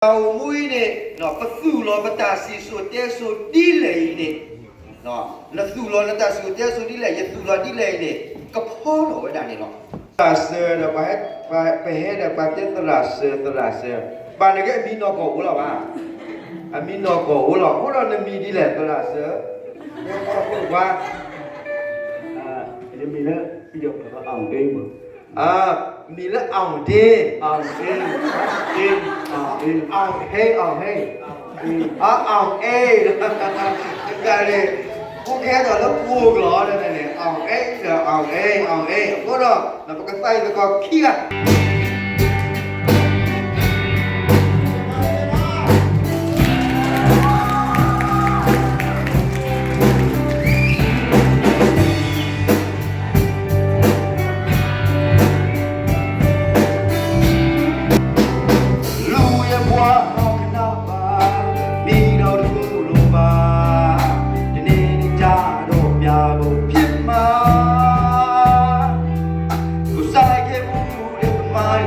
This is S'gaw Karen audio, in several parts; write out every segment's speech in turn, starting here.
တၢ်အိၣ်မူအံၤန့ၣ် ပသူၣ်လီၤပတၢ်စံၣ်စိၤတဲစိၤဒ်လဲၣ်အံၤန့ၣ်, နသူၣ်လီၤနတၢ်စံၣ်စိၤတဲစိၤဒ်လဲၣ် ယသူၣ်လီၤဒ်လဲၣ်အံၤန့ၣ် ကဖီလီၤဝဲဒၣ်န့ၣ်လီၤ. သရၣ်စၢၤဒီး ပဟဲဒီးပှၤတဲသရၣ်စၢၤ သရၣ်စၢၤ, ဘၣ်နကဲအမံၤနီၢ်ကီၢ်အိၣ်လီၤဘၣ်, အမံၤနီၢ်ကီၢ်အိၣ်လီၤ အိၣ်ဒီးနမံၤဒ်လဲၣ် သရၣ်စၢၤ, ပှၤ မံၤလၢ အောင်အေးမး အောင်အေး အောင်အေး အောင်အေး အောင်အေး အောင်အေး တကးန့ၣ် ပူခဲဒီးလၢပူကလီၤန့ၣ် အောင်အေး အောင်အေး အောင်အေး အဃိဒီး ပကသးအံၤသကိးခံဂၤ လူၤယပှၤဟီၣ်ကနၣ်ဘၣ်, မ့ၢ်ဒီးတကူလိာ်ဘၣ်, တန့ၢ်နတၢ်ဒီးပျၢ်ဘိးဖံးမး, ကစၢ်ယွၤကဲပူၤလၢကမၤ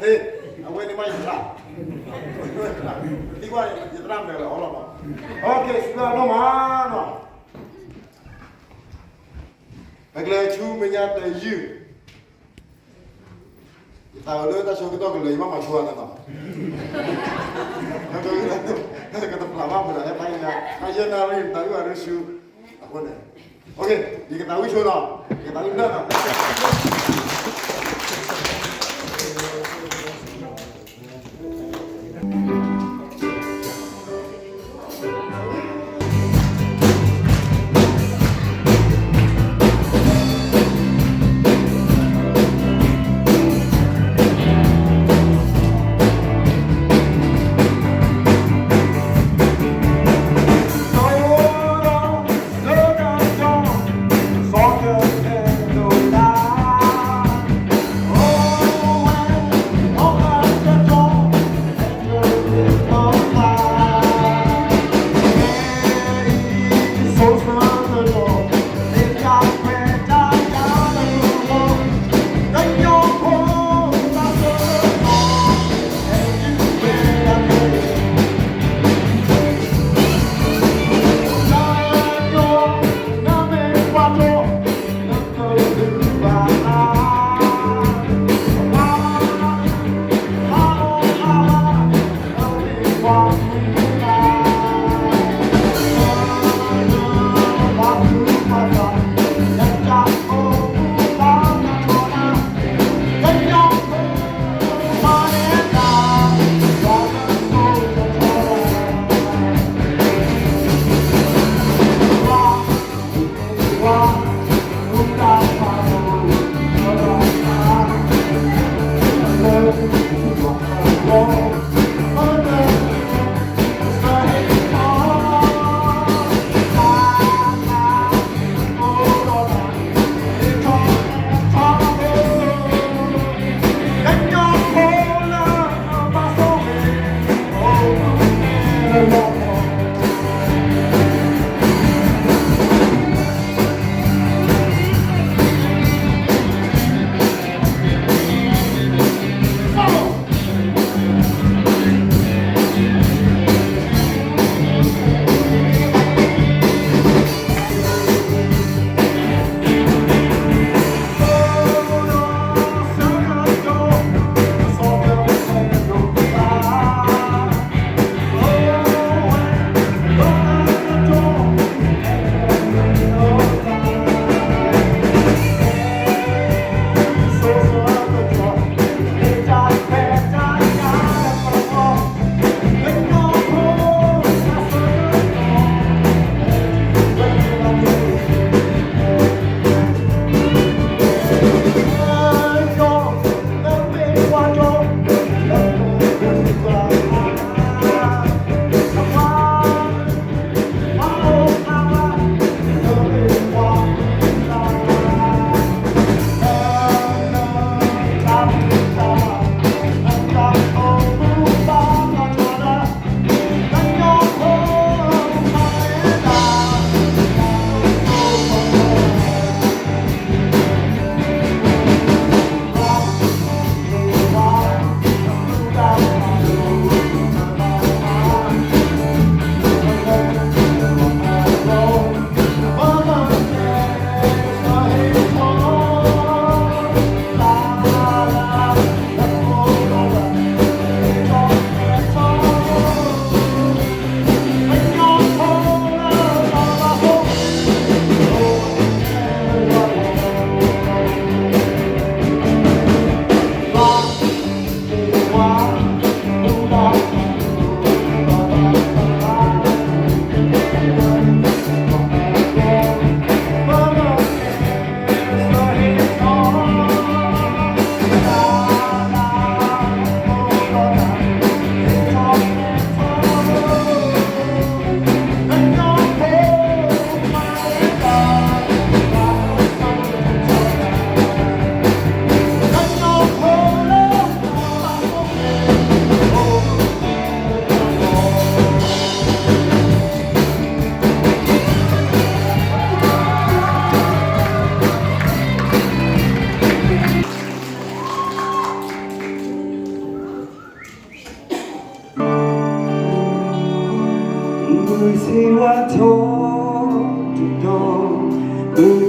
ဟ့ၣ်, အဝဲန့ၣ်မ့ၢ်ယသရၣ်, သံကွၢ်ယသရၣ်မနုၤလဲၣ်အီၤလီၤနီၤ, စံးဘျုးဒိၣ်မးနီၤ, ပကလဲၤဆူမဲာ်ညါတယုၢ်, ယသးဝဲလၢတၢ်ဆၢကတီၢ်ကလဲၤ ယဘၣ်မၤဆိအါန့ၣ်နီၤ, ကတဖျးဘၣ်မနုၤလဲၣ်, တၢ်ယဲၢ်နၣ်ရံၣ် တၢ်အုၣ်အရ့ဆူ, အဃိန့ၣ်, ယကသးဝံၣ်ဆိနီၤ, ယကသးဝံၣ်လၢနီၤ.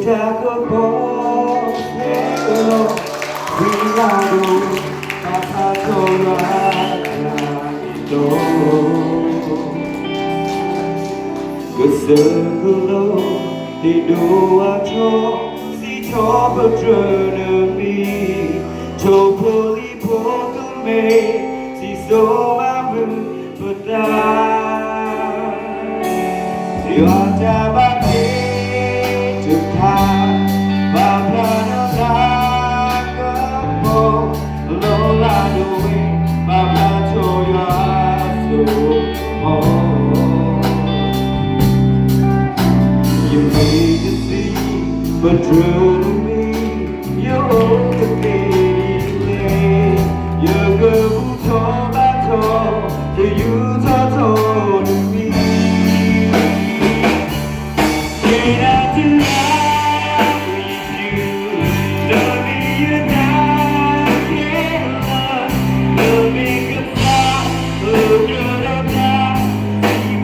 တၢ်ကပီၤဖဲလီၤ, ဝံၤလၢဒိၣ် ဘၣ်ဖးထီၣ်ယွၤအတၢ်တီ ကစၢ်ကလိ သ့ၣ်ဒိၣ်အါထီၣ် စံးထီၣ်ပတြၢၤနမံၤ, ထိၣ်ဖိလံၣ်ဖိကမဲာ် စံၣ်စိၤမၤမုာ်ပသး, ယွၤတၢ်ဘၣ်တ့တဖၣ် ဘၣ်ဖျါနသးကပီၤ, လီၤလးဒိၣ်ဝဲ ဘၣ်ဖးထီၣ်ယွၤအစိကမီၤ, ယမ့ၢ်တသံ ပတြၢၤနမံၤ ယအိၣ်ကသ့ဒ်လဲၣ်, ယကဘူၣ်ထီၣ်ဘါထီၣ် ယယူးထီၣ်ထီၣ်နမံၤ, မ့ၢ်ဒၣ်တုၤလၢယံၤ နမ့ၢ်ယတၢ်ခဲလၢာ်, နမ့ၢ်ကစၢ် လၢကြၢးဒီးတ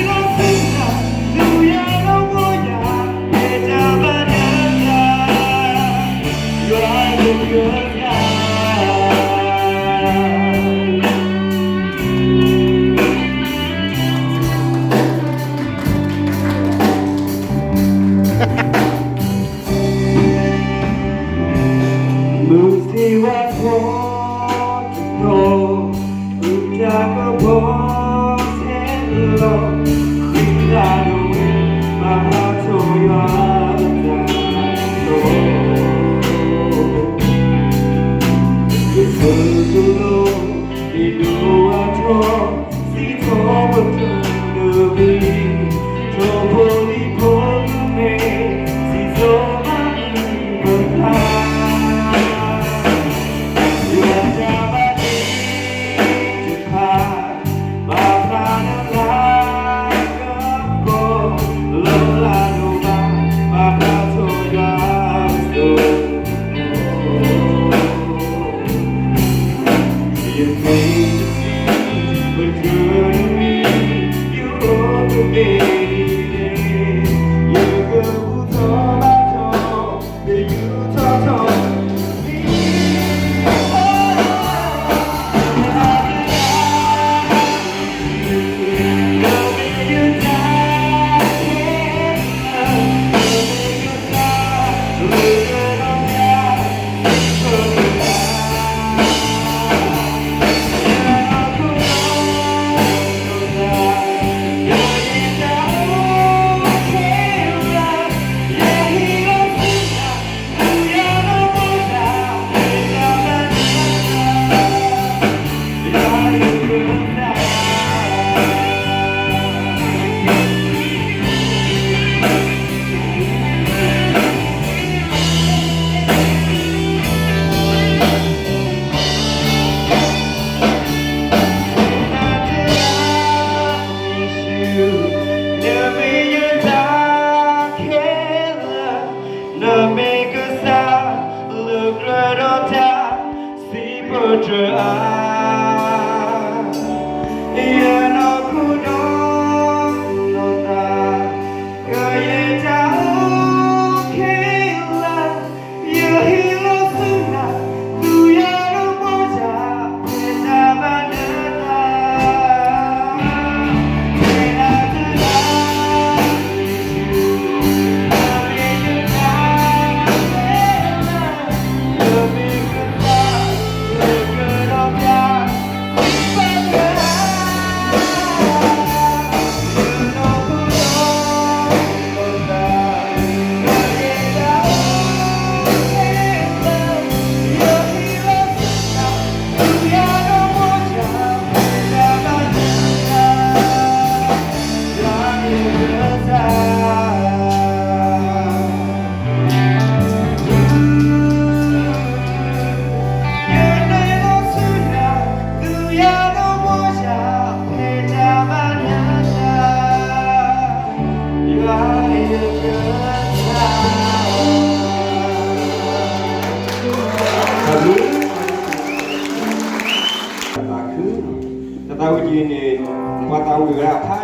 ၢ် စံးပတြၢၤအါ မုၢ်ဆ့ၣ်ဝါထီၣ်တတီၤ, ဃုတၢ်ကပီၤထဲလီၤ, ဃံလၤဒိၣ်ဝဲ ဘၣ်ဖးထီၣ်ယွၤအတၢ်တီ, ကစၢ်ကလိ သ့ၣ်ဒိၣ်အါထီၣ် စံးထီၣ်ပတြၢၤနမံၤ, ထိၣ်ဖိလံၣ်ဖိကမဲာ် စံၣ်စိၤမၤမုာ်ပသး, ယွၤတၢ်ဘၣ်တ့တဖၣ် ဘၣ်ဖျါနသးကပီၤ, လီၤလးဒိၣ်ဘၣ် ဘၣ်ဖးထီၣ်ယွၤအစိကမီၤ, ယမ့ၢ်တသံ ပတြၢၤနမံၤ ယအိၣ်ကသ့ဒ်လဲၣ်, ယကဘူၣ်ထီၣ်ဘါထီၣ် ယယူးထီၣ်ထီၣ်နမံၤ, နမ့ၢ်ယတၢ်ခဲလၢာ်, နမ့ၢ်ကစၢ် လၢကြၢးဒီးတၢ် စံးပတြၢၤအါ နမ့ၢ်ယတၢ်ခဲလၢာ်, နမ့ၢ်ကစၢ် လၢကြၢးဒီးတၢ် စံးပတြၢၤအါ, ယနီၢ်ခိနီၢ်သး ကယဲၢ်တၢ်အိၣ်ခဲလၢာ်, ယဟ့ၣ်လီၤဆူနၤ, သူယၤဒီးပီၢ်ယၤ ဖဲတၢ်ဘၣ်နတၢ် ဖဲနၤတဂၤ နမ့ၢ်ယတၢ်ခဲလၢာ်, နမ့ၢ်ကစၢ် လၢကြၢးဒီးတၢ် န့ၣ် ပှၤသးဝံၣ်ဝဲဒၣ်ဖးယံာ်လံ နာ်က့ပှၤလၢအက့ၤသးဝံၣ်က့ၤ ဒီးသးဝံၣ်က့ၤမ့ၢ်ဝဲ ပှၤသးဝံၣ်ဒၣ်စဲးနီၤ ကါကီန့ၣ်လီၤ. ဆိကမိၣ်လၢသုသ့ၣ်ညါကီးဝဲဒၣ်စဲးနီၤ ပသးဝံၣ်က့ၤ ဆိကမိၣ်လၢပှၤသးဝံၣ်ကဘၣ်ဒီးမ့ၢ်အီၤလီၤ. ပှၤလၢသးဝံၣ်ဘၣ်ဒီး ပသးဝံၣ်က့ၤဒီးသးဝံၣ်ဝဲ မုၢ်နံၤမုၢ်သီလၢလဲၤပူၤတ့ၢ်ဝဲ ယတၢ်လဲၤကျဲ အိၣ်ပှဲၤလၢတၢ်ကီတၢ်ခဲ တၢ်ဆီၣ်သနံး မုၢ်နံၤမုၢ်နၤအသီတဖၣ် ဘၣ်သကွံာ်အသး ဘၣ်ကွၢ်ဆၢၣ်မဲာ်ယဲၢ် ပှဲၤဒီးမဲာ်ထံ တၢ်ဖှံတၢ်မုာ်နၢ်တၢ်ခံ ဝးတရံး ထဲတဂၤသးလီၤတပှံၤ ကိးမုၢ်နံၤ တၢ်သးခုလၢယဂီၢ်တအိၣ် တၢ်မုၢ်လၢ်လဲၤပူၤဝဲ တၢ်ကိၢ်တၢ်ဂီၤအါ မၤဖှီၣ်ယသး မုၢ်ထါတၢ်သူၣ်ဖှီၣ်လဲၤပူၤကွံာ်ယၤ မုၢ်နၤတၢ်ခံဝးကွံာ်ယၤ ဟီၣ်ခိၣ်မ့ၢ်အတၢ်သးဖှီၣ် အိၣ်ဒံးပှဲၤဝဲဒီးမဲာ်ထံ ပှၤလၢကဟ့ၣ်ယၤ တၢ်ဖှံတၢ်မုာ်နၢ်တၢ်ခံ ဝးတရံး ထဲတဂၤသးလီၤတပှံၤ ကိးမုၢ်နံၤ တၢ်မၤသံလၢယဂီၢ်တအိၣ် တၢ်မုၢ်လၢ်လဲၤပူၤဝဲ တၢ်ကိၢ်တၢ်ဂီၤအါ မၤဖှီၣ်ယသး မုၢ်နၤတၢ်ခံဝးကွံာ်ယၤ ဟီၣ်ခိၣ်မ့ၢ်အတၢ်သးဖှီၣ် ကိးဒံးပှဲၤဝဲဒီးမဲာ်ထံ ပှၤလၢကဟ့ၣ်ယၤမုၢ်နၤ လၢဟီၣ်ခိၣ်အံၤထဲတဂၤ မုၢ်နၤတၢ်ခံဝးကွံာ်ယၤ ဟီၣ်ခိၣ်မ့ၢ်အတၢ်သးဖှီၣ် ကိးဒံးပှဲၤဝဲဒီးမဲာ်ထံ ပှၤကဟ့ၣ်ယၤမုၢ်နၤ လၢဟီၣ်ခိ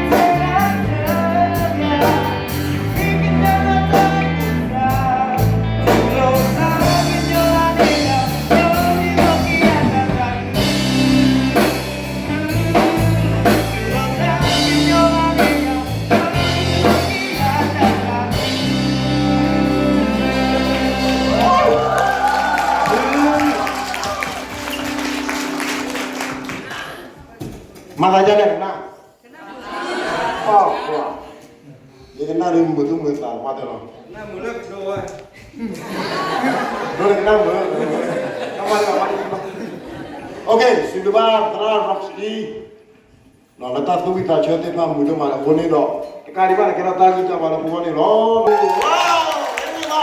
ၣ်အံၤထဲတဂၤ မၤသးဒ်လဲၣ် ကနၣ်, ယကနၣ်ဒ်မုာ်သူၣ်မုာ်သးပှၢ်တဲလီၤ, ဒိကနၣ်မုာ်, စံးဘျုးဘၣ်သရၣ် Roxy လၢတၢ်သူၣ်ဝံၣ်သးဆၢသ့ၣ်တဖၣ်မုာ်ဒိၣ်မးအဃိန့ၣ်ဒီး, ကါဒံးဘၣ်န့ၣ် ကဲထီၣ်တၢ်ဂံၢ်တၢ်ဘါလၢပဂီၢ်န့ၣ်လီၤ.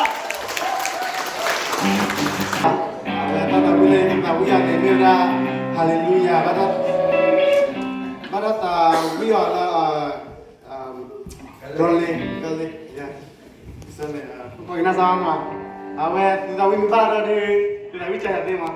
အဝဲတၢ်သးဝံၣ်လၢယသးဝံၣ်ယၤန့ၣ်မ့ၢ်ဝဲဒၣ် Hallelujah ဘၣ်တၢ်သးဝံၣ်အီၤလၢ ကလ့, ကလ့, ကီၢ်ကနၣ်စၢ်မး, အဝဲသုသးဝံၣ်မ့ၢ်ဘၣ်ဒီးဒုး သုသးဝံၣ်ကၢယၤသ့မး.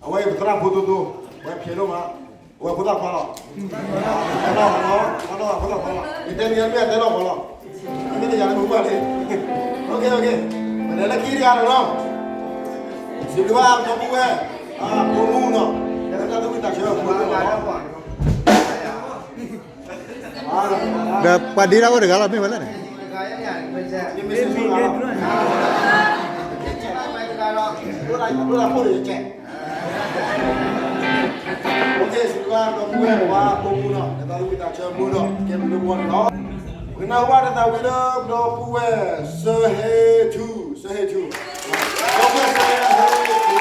အဝဲအံၤပသရၣ်ဖိတိတိ, အဝဲဖျဲးဒိၣ်မး, အဝဲဖိသၣ်ခွါလီၤ. ဖိသၣ်ခွါလီၤ, ဖိသၣ်ခွါလီၤ, ယတဲမံၤအမ့ၢ်အတဲလီၤပှၤလီၤ, မ့ၢ်တယၤလၢမူပှၢ်လံ. ပလဲၤလၢခံတဂၤလီၤ. စံးဘျုးဘၣ်ဒီပုၢ်ဝဲၢ် ဖိမုၣ်နီၤ, လၢတၢ်သူၣ်ဝံၣ်သးဆၢဖိမုၣ်လီၤ. ဒီးပှၤဒ့တၢ်အိၣ်တဂၤလီၤ မ့ၢ်ဝဲလဲၣ်န့ၣ်, မ့ၢ်မ့ၢ်ဆူၣ်လီၤ, ဒိၣ်ဒၣ်ဖိတကဲး, လၢတၢ်သူၣ်ဝံၣ်သးဆၢဖိဒီး ကဲဘျုးလၢပဂီၢ်န့ၣ်လီၤ. ပကနၢ်ဟူဘၣ်တၢ်သးဝံၣ်လၢပဒီပုၢ်ဝဲၢ် စၢဟ့ထူ, စၢဟ့ထူ, ဒီပုၢ်ဝဲၢ် စၢဟ့ထူ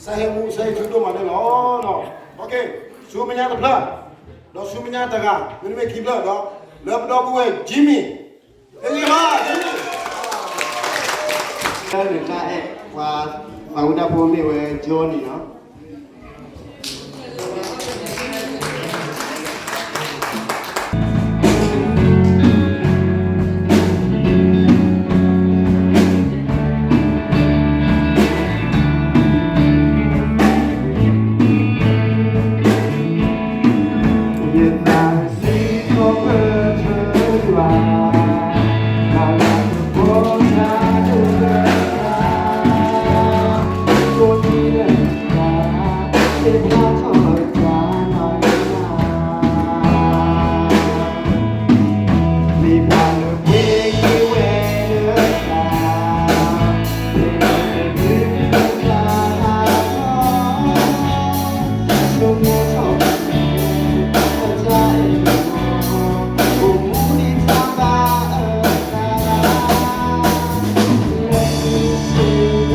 စးဟဲမူ စးဟဲထုဒိၣ်မးန့ၣ်လီၤ. ဆူမဲာ်ညါတဖျၢၣ်, ဒီးဆူမဲာ်ညါတဂၤ, မ့တမ့ၢ်ခံဖျၢၣ်ဒီး လၢပဒီပုၢ်ဝဲၢ် Jimmy, ဟ့ၣ်ဂံၢ်ဘါ Jimmy. တၢ်အဲၣ် ပှၤသးဝံၣ်တၢ်ဖိမ့ၢ်ဝဲ Johnny နီၤ.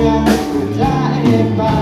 တၢ်သ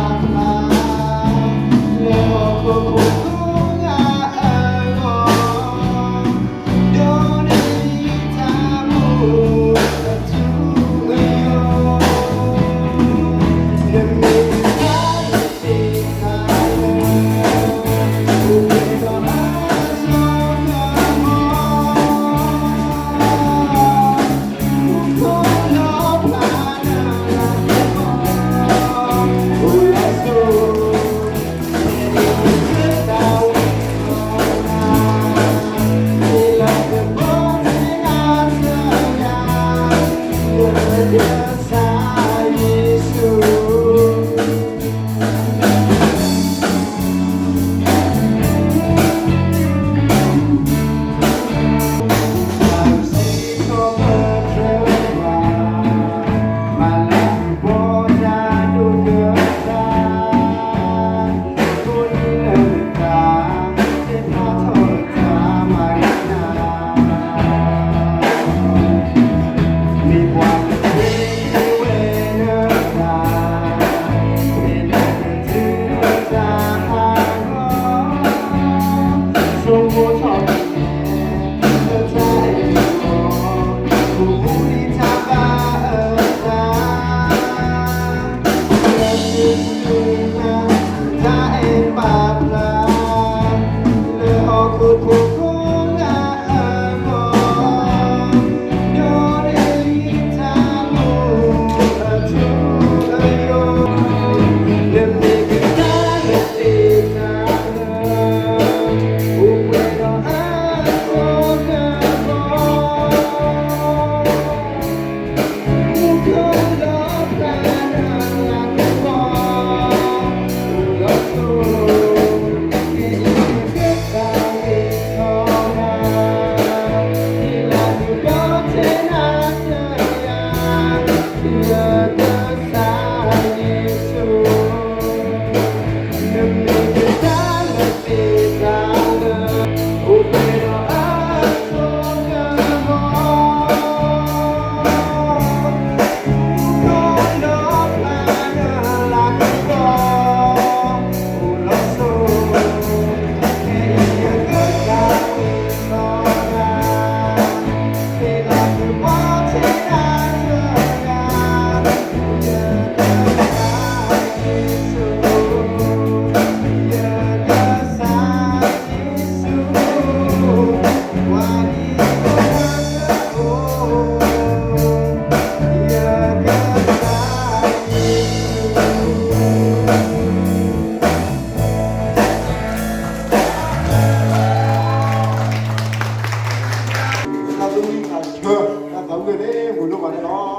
းဝံၣ်န့ၣ် မုာ်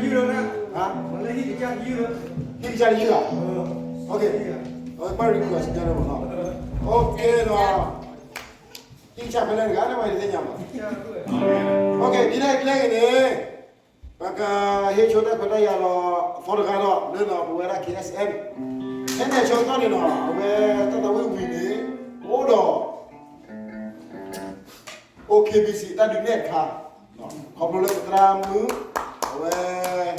ဒိၣ်မးန့ၣ်လီၤ. ဟံၣ်ကစၢ်တယုၢ်ဧါ, ပၢ် request ညါန့ၣ်မးနီၤ, ဟံၣ်ကစၢ်ဖဲလဲၣ်တဂၤန့ၣ် ပှၤတသ့ၣ်ညါဘၣ်. ဒ်လဲၣ်ဒ်လဲၣ်ဂ့ၤန့ၣ် ပကဟ့ၣ်ဆိတၢ်ခွဲးတၢ်ယာ်လီၤ အသီတဂၤဒီး လၢပဝဲဒၣ် K S M ဖဲန့ၣ်အဆၢကတီၢ်န့ၣ်ဒီး အဝဲတၢ်သးဝံၣ်ဝံၤန့ၣ် အိၣ်ဒီး O K B C တၢ်ဒုးနဲၣ်တခါ, ခီဖျိလၢပသရၣ်မုၣ်, အဝဲ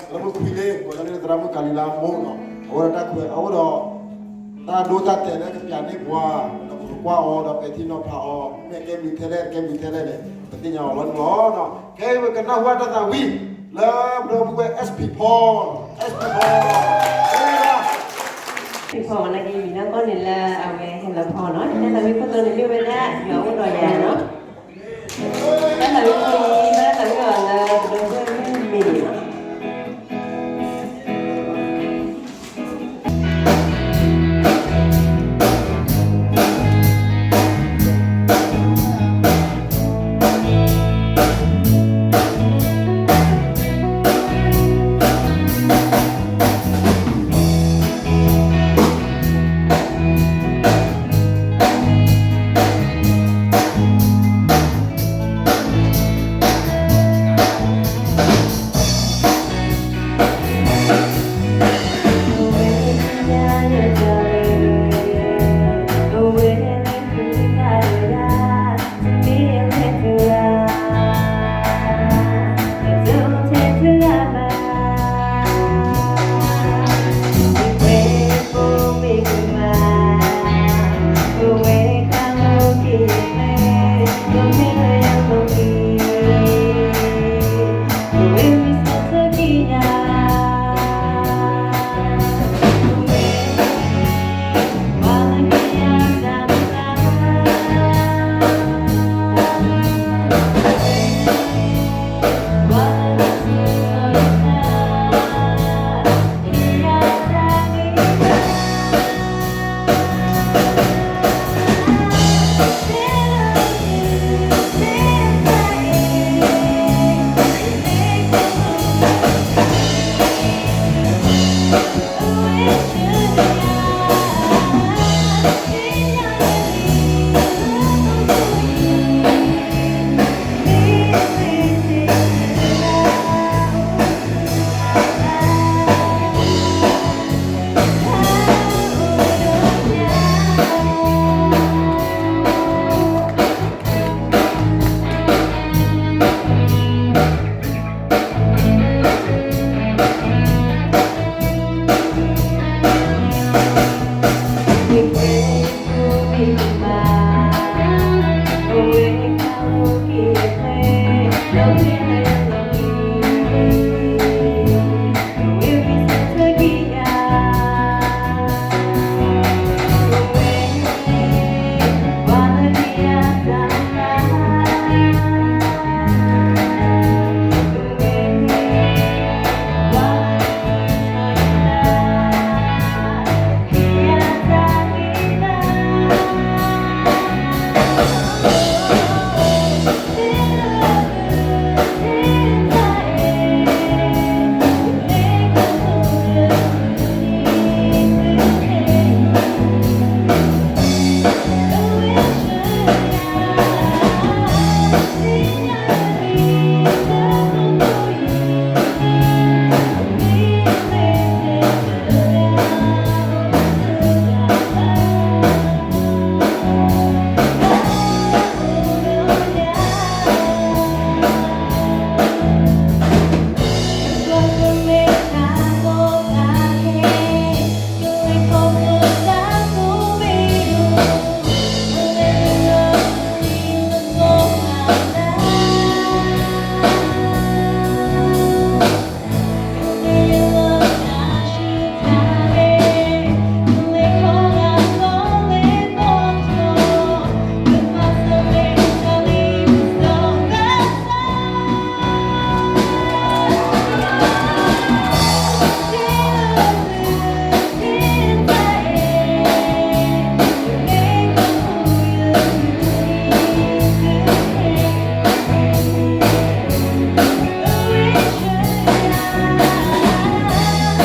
သရၣ်မုၣ်ခွံလ့, ပှၤလၢသရၣ်မုၣ်ကၤလံၤလါမိၢ်နီၤ, အဝဲဒၣ်တၢ်ခွဲး အအိၣ်ဒီး တၢ်ဒိတၢ်တဲာ်လၢကပျးန့ၢ်ပှၤ, ဒီးပကကွၢ်အီၤ ဒီးပဲာ်ထံနီၤဖးအီၤ, မ့ၢ်ကဲမနုၤထဲလဲၣ် ကဲမနုၤထဲလဲၣ်န့ၣ် ပသ့ၣ်ညါအီၤလီၤန့ၣ်လီၤ. ခဲအံၤပကနၢ်ဟူတၢ်သးဝံၣ် လၢပဒီပုၢ်ဝဲၢ် S P Paul, S P Paul, S P Paul နာ်က့ မံၤနီၢ်ကီၢ်န့ၣ်လၢအဝဲဟဲလီၤဖီနီၤ, တၢ်သးဝံၣ်ခိၣ်တီန့ၣ်မ့ၢ်ဝဲဒၣ် ယွၤအိၣ်ဒီးယၤနီၤ, တၢ်သးဝံၣ်ခိၣ်အံၤ ဘၣ်သးဝံၣ်အီၤလၢပဒီပုၢ်ဝဲၢ်မုၢ်မ့ၢ်န့ၣ်နီၤ.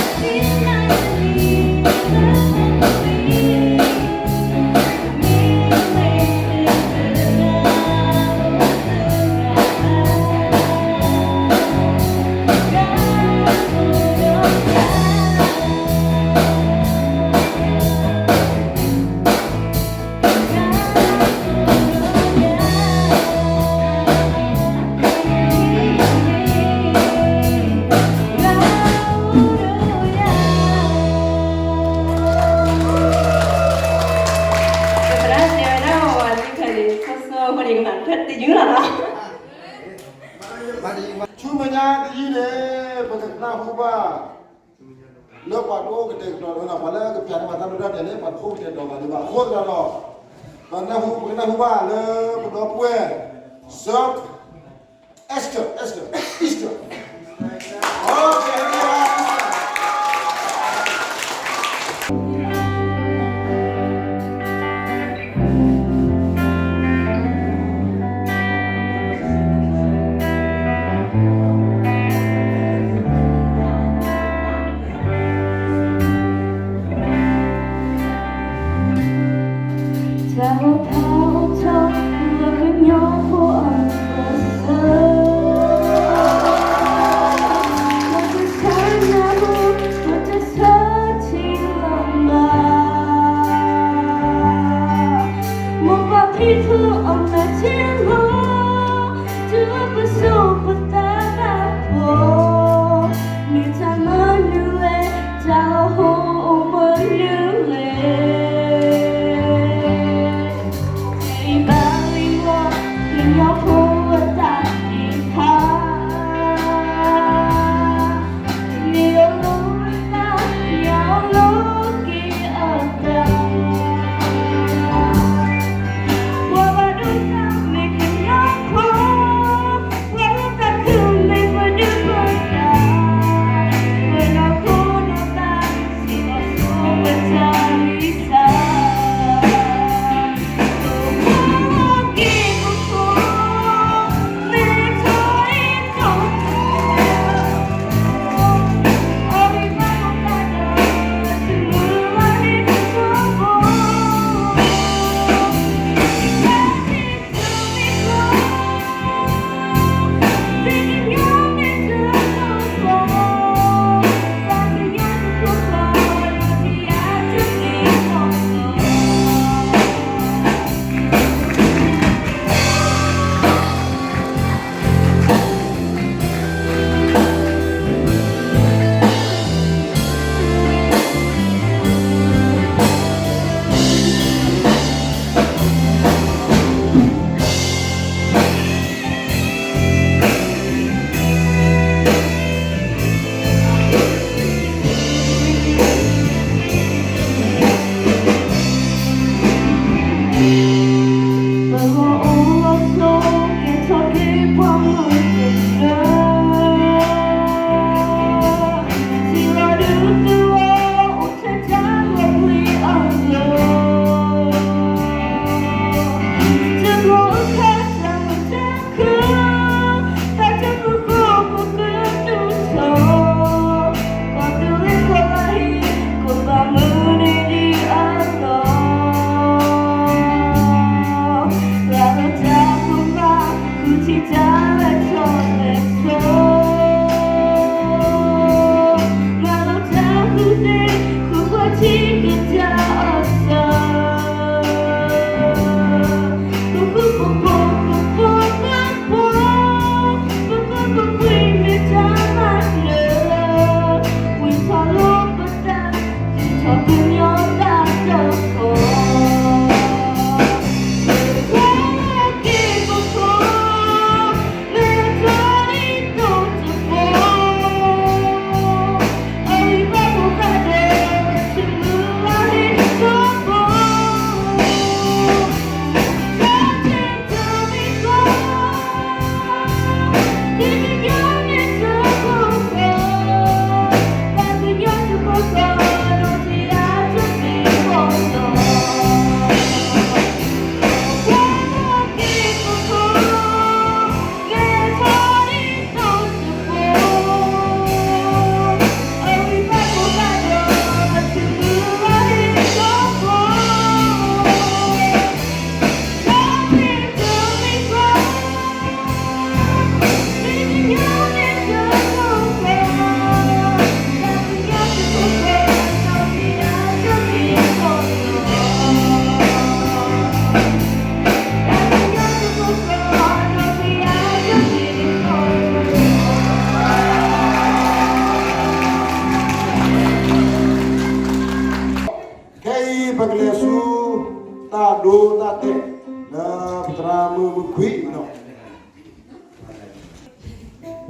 ပသရၣ်တဲဝဲဒၣ်ဝဲလံခဲန့ၣ် ဆိဆိအဃိန့ၣ် ကမၤတၢ်တယုၢ်လီၤနီၤ. ဆူမဲာ်ညါတယုၢ်န့ၣ် ပကနၢ်ဟူဘၣ် လၢပှၤတအိၣ်ကတဲာ်ကတီၤဝဲနီၤ, ပှၤလၢကဖျါထီၣ်ပှၤတၢ်ဒိတၢ်တဲာ်န့ၣ် ပှၤတအိၣ်ကတဲာ်ကတီၤဘၣ်ဒံးဘၣ်. အဃိသတးဒီး ပနၢ်ဟူ ပကနၢ်ဟူဘၣ်လၢပဒီပုၢ်ဝဲၢ် Sir Esther, Esther, Esther. Okay, everyone. တၢ်အိၣ်ဖးအိၣ်ထီၣ်လၢကညီဖိအဂီၢ်စၢၤ, လၢကစၢ်နၢ်ဟူ ပတဆၢထံလီၤမး, မိၢ်ပၢ်ဖံဖုအမဲာ်ထံလီၤ, တုၤလၢပစိာ်ပသးဘၣ်ဖှီၣ်, မ့ၢ်တၢ်မနုၤလဲၣ် တၢ်လီၤဟိအိၣ်မနုၤလဲၣ်. တ့ဘၣ်လံလီၤ ကညီဖိအတၢ်သ့ၣ်တဖၣ်, မ့ၢ်အလိၤလၢ မ့ၢ်အလိၤက့ၤအသး, ပှၤဘၣ်ဒိတၢ်မ့ၢ်ကညီဖိ, ပှၤလၢတၢ်ခုၣ်မ့ၢ်ပဒုၣ်ပဒါ, ပနီၢ်ခိနီၢ်သး စ့ၢ်ကီးဆိပတၢ်ဂံၢ်စၢ် ကလဲၤဆူတၢ်ဒိတၢ်တဲာ်လၢပသရၣ်မုၣ်မုၣ်ခွံနီၤ.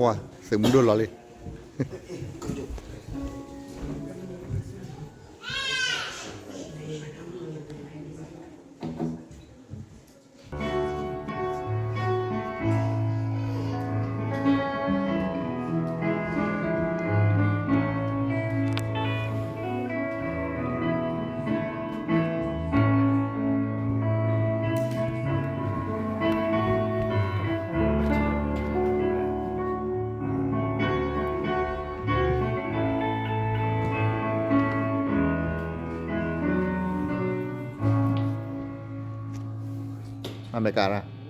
ဝါ, သုးမုၢ်ဒိၣ်လီၤလံ. အမဲရကၤရၣ်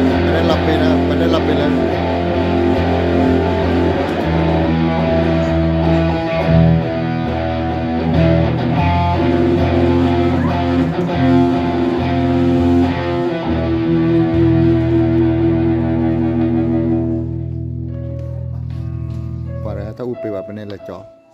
ပလဲၤလီၤပ့ၤလၢ ပလဲၤလီၤပ့ၤလၢ ပှၤတၢ်အူပ့ၤဘၣ် ပနဲလၢကၠ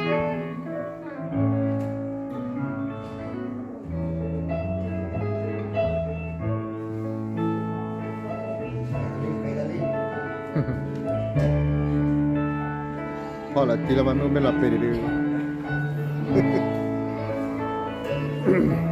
ီ ဖီၣ်လီၤတံၢ်လီၤဘၣ် မ့ၢ်အိၣ်မ့ၢ်လီၤပ့ၤတဒု Amen.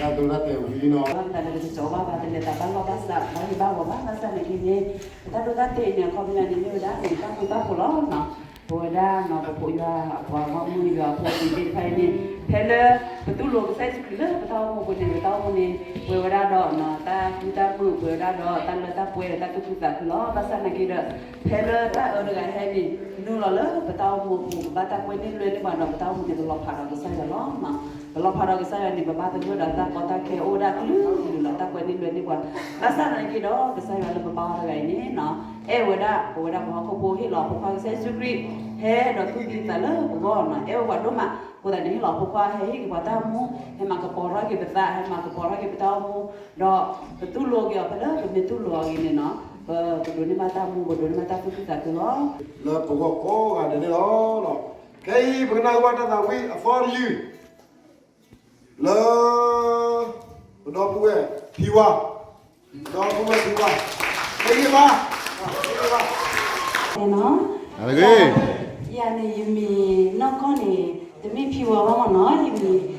တၢ်ဒိတၢ်တဲာ်ဝံၤလံနီၤ, တၢ်လၢပကစိာ်ဘၣ်ဘၣ် တလဲၤသးဘၣ်လီၢ်ဘၣ်စး ဘၣ်ဟ့ၣ်ဘၣ်ဂီၤဘၣ် ဘၣ်ဆၣ်သနာ်က့န့ၣ် ပတၢ်ဒိတၢ်တဲာ်အံၤန့ၣ် အခီပညီန့ၣ် မ့ၢ်ဝဲဒၣ်န့ၣ် တၢ်ဃူတၢ်ဖိးလီၤနီၤ. ပဝဲဒၣ်နီၤ ပဖိယွၤအပှၤဂီၢ်မုၢ်ယွၤအဖိသ့ၣ်တဖၣ်အံၤန့ၣ် ဖဲလၢ ပတူၢ်လိာ်ကစၢ်ယ့ၣ်ၡူးခရံာ်လၢပတၢ်အိၣ်မူအပူၤန့ၣ် ပတၢ်အိၣ်မူန့ၣ် ပှဲၤဝဲဒၣ်ဒီး တၢ်ဃူတၢ်မုာ် ပှဲၤဝဲဒၣ်ဒီး တၢ်လၢတၢ်ပှဲၤ တၢ်သူၣ်ခုသးခုလီၤ. ဘၣ်ဆၣ်သနာ်က့ဒီး ဖဲလၢတၢ်အၢတဂၤဟဲန့ၣ် နုာ်လီၤလၢပတၢ်အိၣ်မူအပူၤ ပဘၣ်တၢ်ကွဲန့ၢ်လွဲန့ၢ်ပှၤဒီး ပတၢ်အိၣ်မူန့ၣ် ပလီၤဖးဒီးကစၢ်ယွၤလီၤ. ပလီၤဖးဒီးကစၢ်ယွၤန့ၣ် ပဘၣ်သဂၢၢ်ဒီးတၢ်ကီတၢ်ခဲအိၣ်ဒၣ်ကလုာ်ကလုာ်လီၤ. တၢ်ကွဲန့ၢ်လွဲန့ၢ်ပှၤ ဘၣ်ဆၣ်သနာ်က့ဒီး ကစၢ်ယွၤလၢပဘါအီၤတဂၤအံၤန့ၣ် အဲၣ်ဝဲဒၣ် ပဝဲဒၣ်ပှၤဟီၣ်ခိၣ်ဖိ ဟ့ၣ်လီၤအဖိခွါကစၢ်ယ့ၣ်ၡူးခရံာ် ဟဲဒီးသူၣ်သံသးလၢပဂီၢ်နီၤ အဲၣ်ဝဲပှၤဒိၣ်မး. အဃိသတးန့ၣ် ဟ့ၣ်လီၤအဖိခွါ ဟဲဟ့ၣ်က့ၤပှၤတၢ်အိၣ်မူ ဟဲမၤကပီၤထီၣ်က့ၤပသး ဟဲမၤကပီၤထီၣ်က့ၤပတၢ်အိၣ်မူ ဒီးပတူၢ်လိာ်က့ၤအီၤ ဖဲလၢပမ့ၢ်တူၢ်လိာ်အီၤအဂ့ၢ်န့ၣ်နီၤ ပ ပဒိးန့ၢ်ဘၣ်တၢ်မူ ပဒိးန့ၢ်ဘၣ်တၢ်သူၣ်ခုသးခုလီၤ. လၢပဂီၢ်ကိးဂၤဒဲးန့ၣ်လီၤ. ခဲအံၤ ပကနၢ်ဟူဘၣ်တၢ်သးဝံၣ်အသီတယုၢ် လၢ ပဒီပုၢ်ဝဲၢ်ဖံဝါ, ပဒီပုၢ်ဝဲၢ်ဖံဝါ, တဂ့ၤဘၣ်, တဂ့ၤဘၣ်. ယၤန့ၣ် ယမံၤနီၢ်ကီၢ်န့ၣ် တမ့ၢ်ဖံဝါဘၣ်မ့ၢ်နီ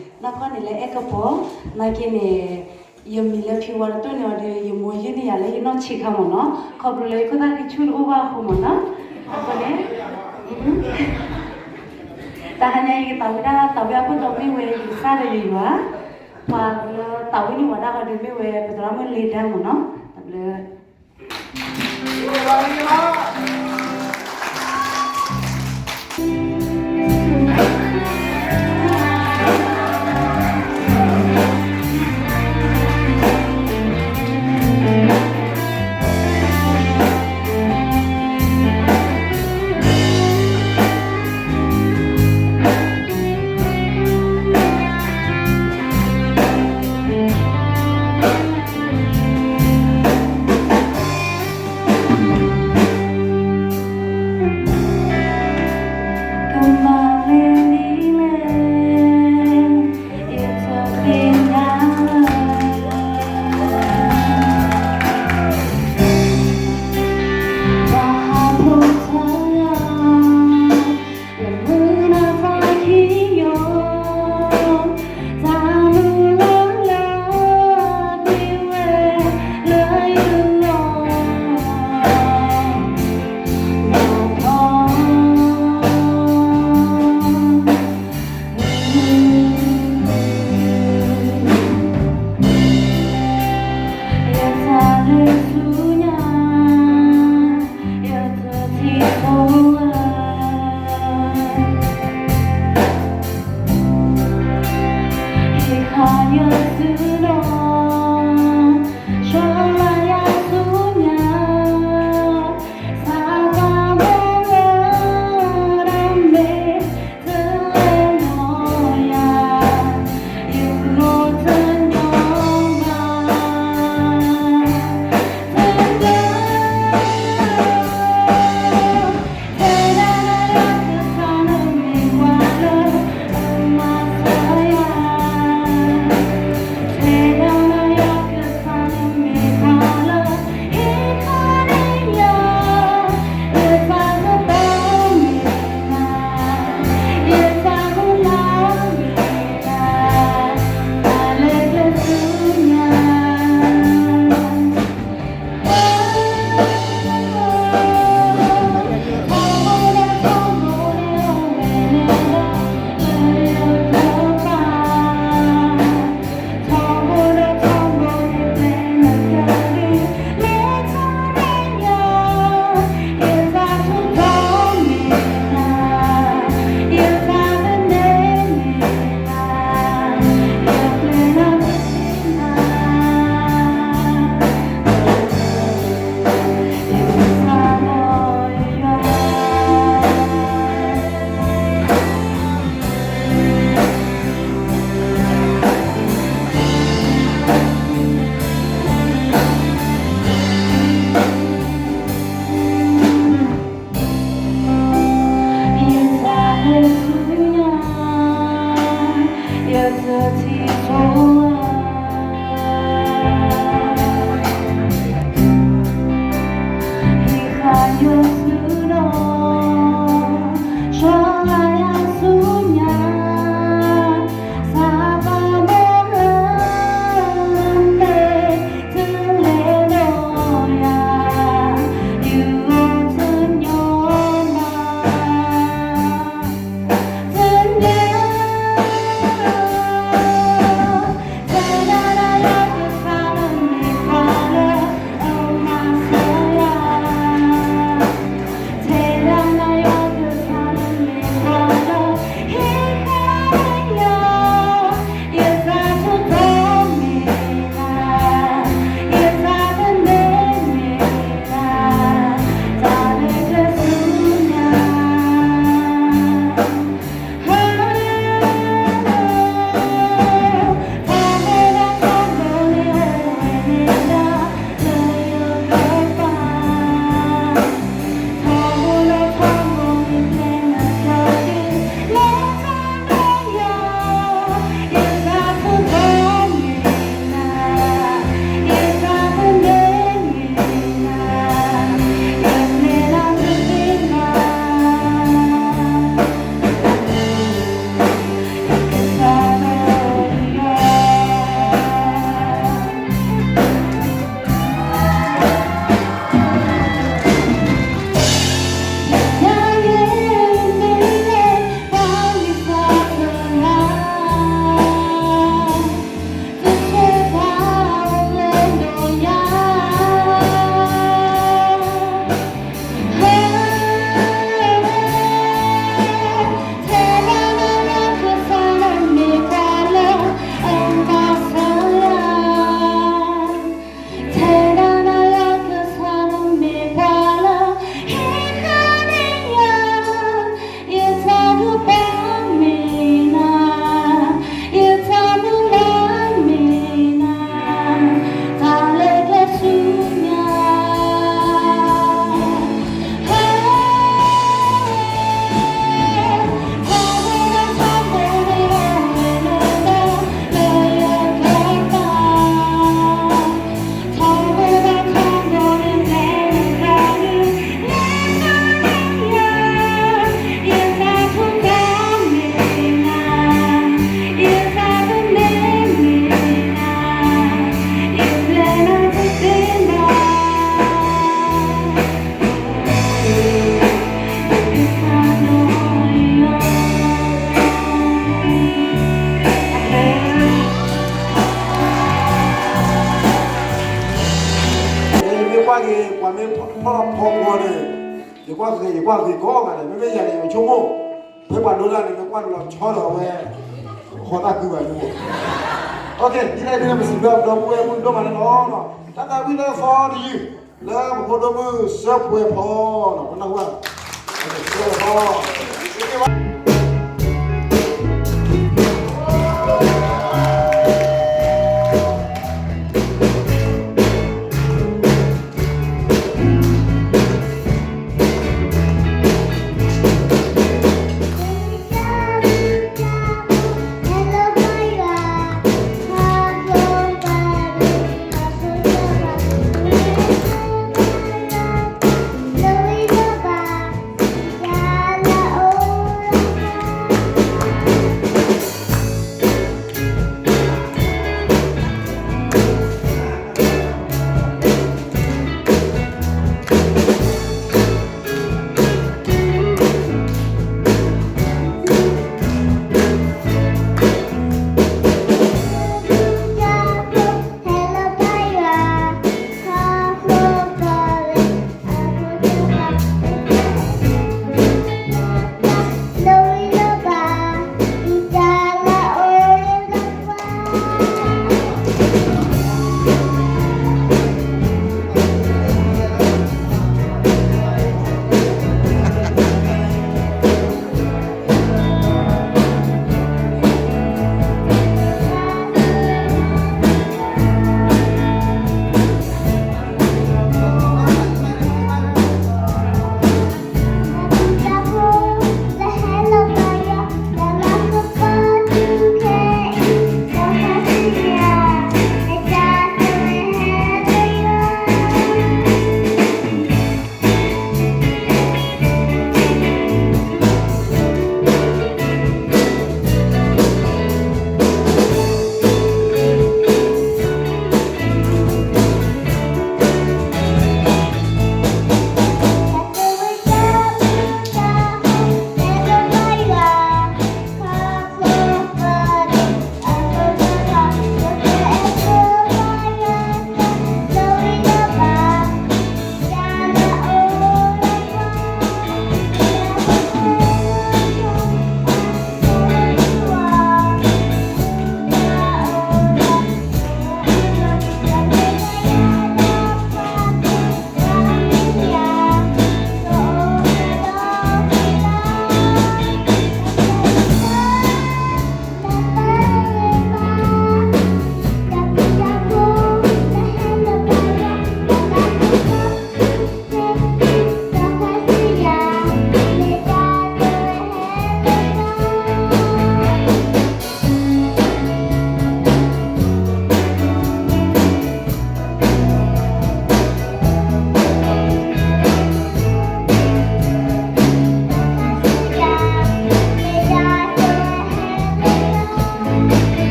ၤ, ယမံၤနီၢ်ကီၢ်န့ၣ်လၢအဲၣ်ကပီၤ, နာ်က့န့ၣ် ယမံၤလၢဖံဝါတတိၢ်န့ၣ်အီၤဒီး ယမိၢ်ယုၢ်န့ၢ်ယၤလၢယနီၢ်ဆံးခါမ့ၢ်နီၤ, ခီဖျိလၢယခိၣ်သၣ်ဃံဆူၣ်တအိၣ်ဘၣ်အဃိမ့ၢ်နီၤ, အဃိန့ၣ် တဟါညါအံၤ ယကသးဝံၣ်ဒၣ် သးဝံၣ်အခိၣ်တီမ့ၢ်ဝဲ ယကစၢ်ဒီးယယွၤ, ပှၤလၢသးဝံၣ်န့ၢ်ဝဲဒၣ်အီၤဒီးမ့ၢ်ဝဲ ပသရၣ်မုၣ်လ့ဒၢမ့ၢ်နီၤ, တၢ်ဘျုး. ဖီၣ်ဖီကွီၢ်န့ၣ်, ယကွၢ်ဃ့ ယကွၢ်ဃ့ကိးဂၤန့ၣ် မ့မ့ၢ်ယၤန့ၣ် ယဆိကမိၣ်, ဖဲပှၤဒိတၢ်န့ၣ် မ့ၢ်ကွၢ်လီၤဆီဒီးဝဲ, ဃီတၢ်ကုဘၣ်န့ၣ်, ဒ်လဲၣ်ဒ်လဲၣ် ပစံးဘျုးဒီပုၢ်ဝဲၢ်မုၣ်ဒိၣ်မးန့ၣ်လီၤ. တၢ်သးဝံၣ်လၢသီတယုၢ်, လၢပဖိဒိၣ်မုၣ်စၢဖှဲးဖီ, ပနၢ်ဟူဧါ,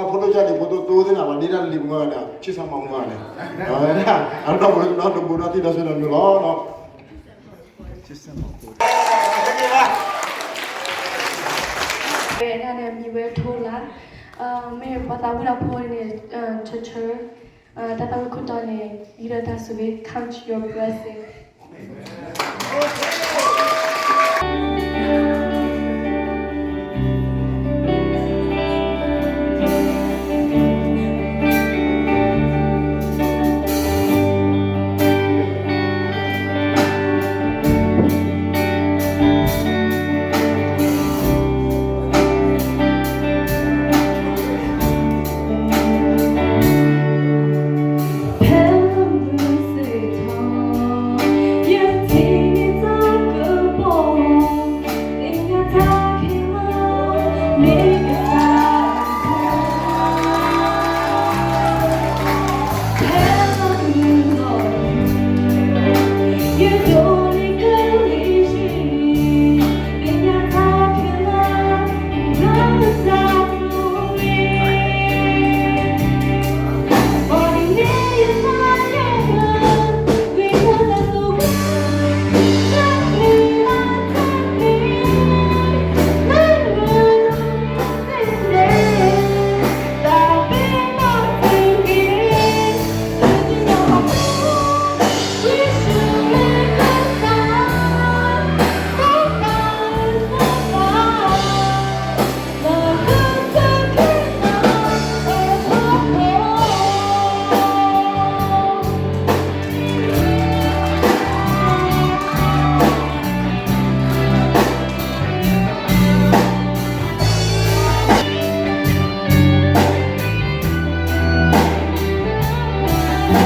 ဖိဒိၣ်ကၢ်ဒံး ဖိဒိၣ်တိသ့ၣ်နၤ ပှၤဒ့တၢ်လံၤပှၤန့ၣ် ဆံၣ်ဆါမၤမုၢ်န့ၣ်, အဝဲဒၣ် အဒီပုၢ်ဒီတံၤဒီးဆွေဒီးမျိုးလီၤ. ဝဲဒၣ်န့ၣ် အမံၤဝဲထိလၢ်, မ့ၢ်ပှၤသးဝံၣ်ဒီးဖိန့ၣ် ဆၢဆၢ, တၢ်သးဝံၣ်ခိၣ်တီန့ၣ် ယဒီးတၢ်ဆိၣ်ဂ့ၤ count your blessing. ဒီ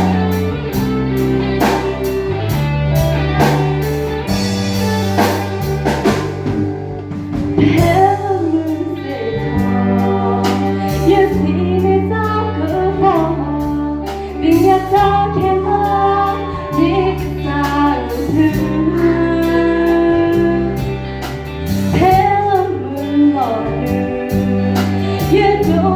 းဘျုး, ဘျုး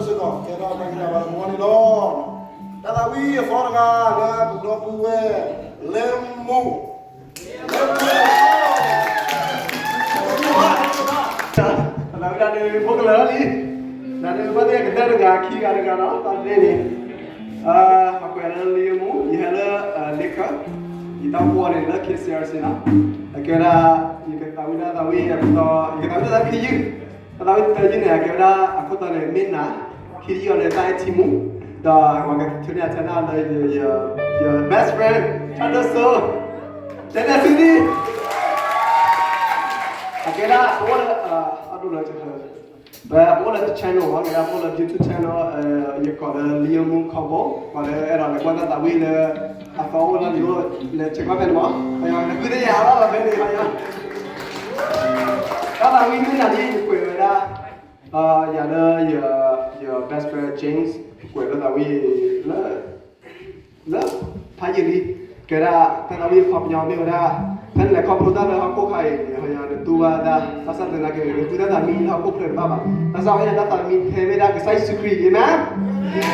စ့ၢ်ကီး ကဲဒီးတၢ်ဂံၢ်တၢ်ဘါတမူန့ၣ်လီၤ. တၢ်သးဝံၣ်အသီတဂၤလၢပဒီပုၢ်ဝဲၢ် လ့မူ, လ့မူ, အသးဝံၣ်ဒၣ်န့ၣ် ဖိကလၢာ်လံ, ဒၣ်န့ၣ် ဘၣ်သ့ၣ်ကတၢၢ်တဂၤခံဂၤတဂၤနီၤ တၢ်သ့ၣ်န့ၣ် အကွဲးလၢလံမူ, ယဟဲလၢ လ့ခၢၣ်, ယတၢ်အိၣ်ဖှိၣ်န့ၣ်လၢ K C R C နီၤ, အကဲဝဲဒၣ် ယကသးဝံၣ်ဒၣ်သးဝံၣ်အခိၣ်တီ, ယကသးဝံၣ်ဒၣ်သးဝံၣ်ခံယုၢ်, တၢ်သးဝံၣ်တယုၢ်န့ၣ် အကဲဝဲဒၣ်အခိၣ်တီန့ၣ် မ့ၢ်နၤ, ခံယုၢ်အီၤန့ၣ် တၢ်အဲၣ်ထံမူ, ဒီးပှၤကထုးန့ၢ်အထဲန့ၣ်လၢ ယ best friend တၢ်ဒိၣ်စိ, တဲတဲဆူန့ၣ်, အကဲဒၣ်ပအိၣ်လၢ အဒိၣ်လၢ ပအိၣ်လၢ channel အီၤ ကဲဒၣ်ပအိၣ်လၢ YouTube channel, ယကိးလၢ လံမူ Combo, ပှၤလၢအဲၣ်ဒိးလဲၤကွၢ်တၢ်သးဝံၣ်လၢ အသီအိၣ်လၢလံအိၣ် လဲၤဆဲးကွၢ်ဖဲန့ၣ်မး, နသုသ့ၣ်ညါလီၤ ဖဲန့ၣ်, တၢ်သးဝံၣ်မ့ၢ်နၤန့ၣ် ယကွဲးဝဲဒၣ်, ယၤလၢ ယ best friend James ကွဲးလၢသးဝံၣ်လၢ လၢ ဖးယံာ်လံ, ကဲဒၣ်တၢ်သးဝံၣ်အခီပညီမ့ၢ်ဝဲဒၣ်, ဖဲနလဲၤခီဖျိတၢ်လၢဟီၣ်ခိၣ်ခါအံၤန့ၣ် ဟီညါနတူၢ်ဘၣ်တၢ်, ဘၣ်ဆၣ်သနာ်က့န့ၣ် နတူၢ်တၢ်သးမံလၢဟီၣ်ခိၣ်ဖျၢၣ်တဘၣ်ဘၣ်, ဘၣ်ဆၣ်ဝဲန့ၣ်တၢ်သးမံထဲမ့ၢ်ဒၣ်ကစၢ်ယ့ၣ်ၡူးခရံာ်, အၤမ့ၣ်.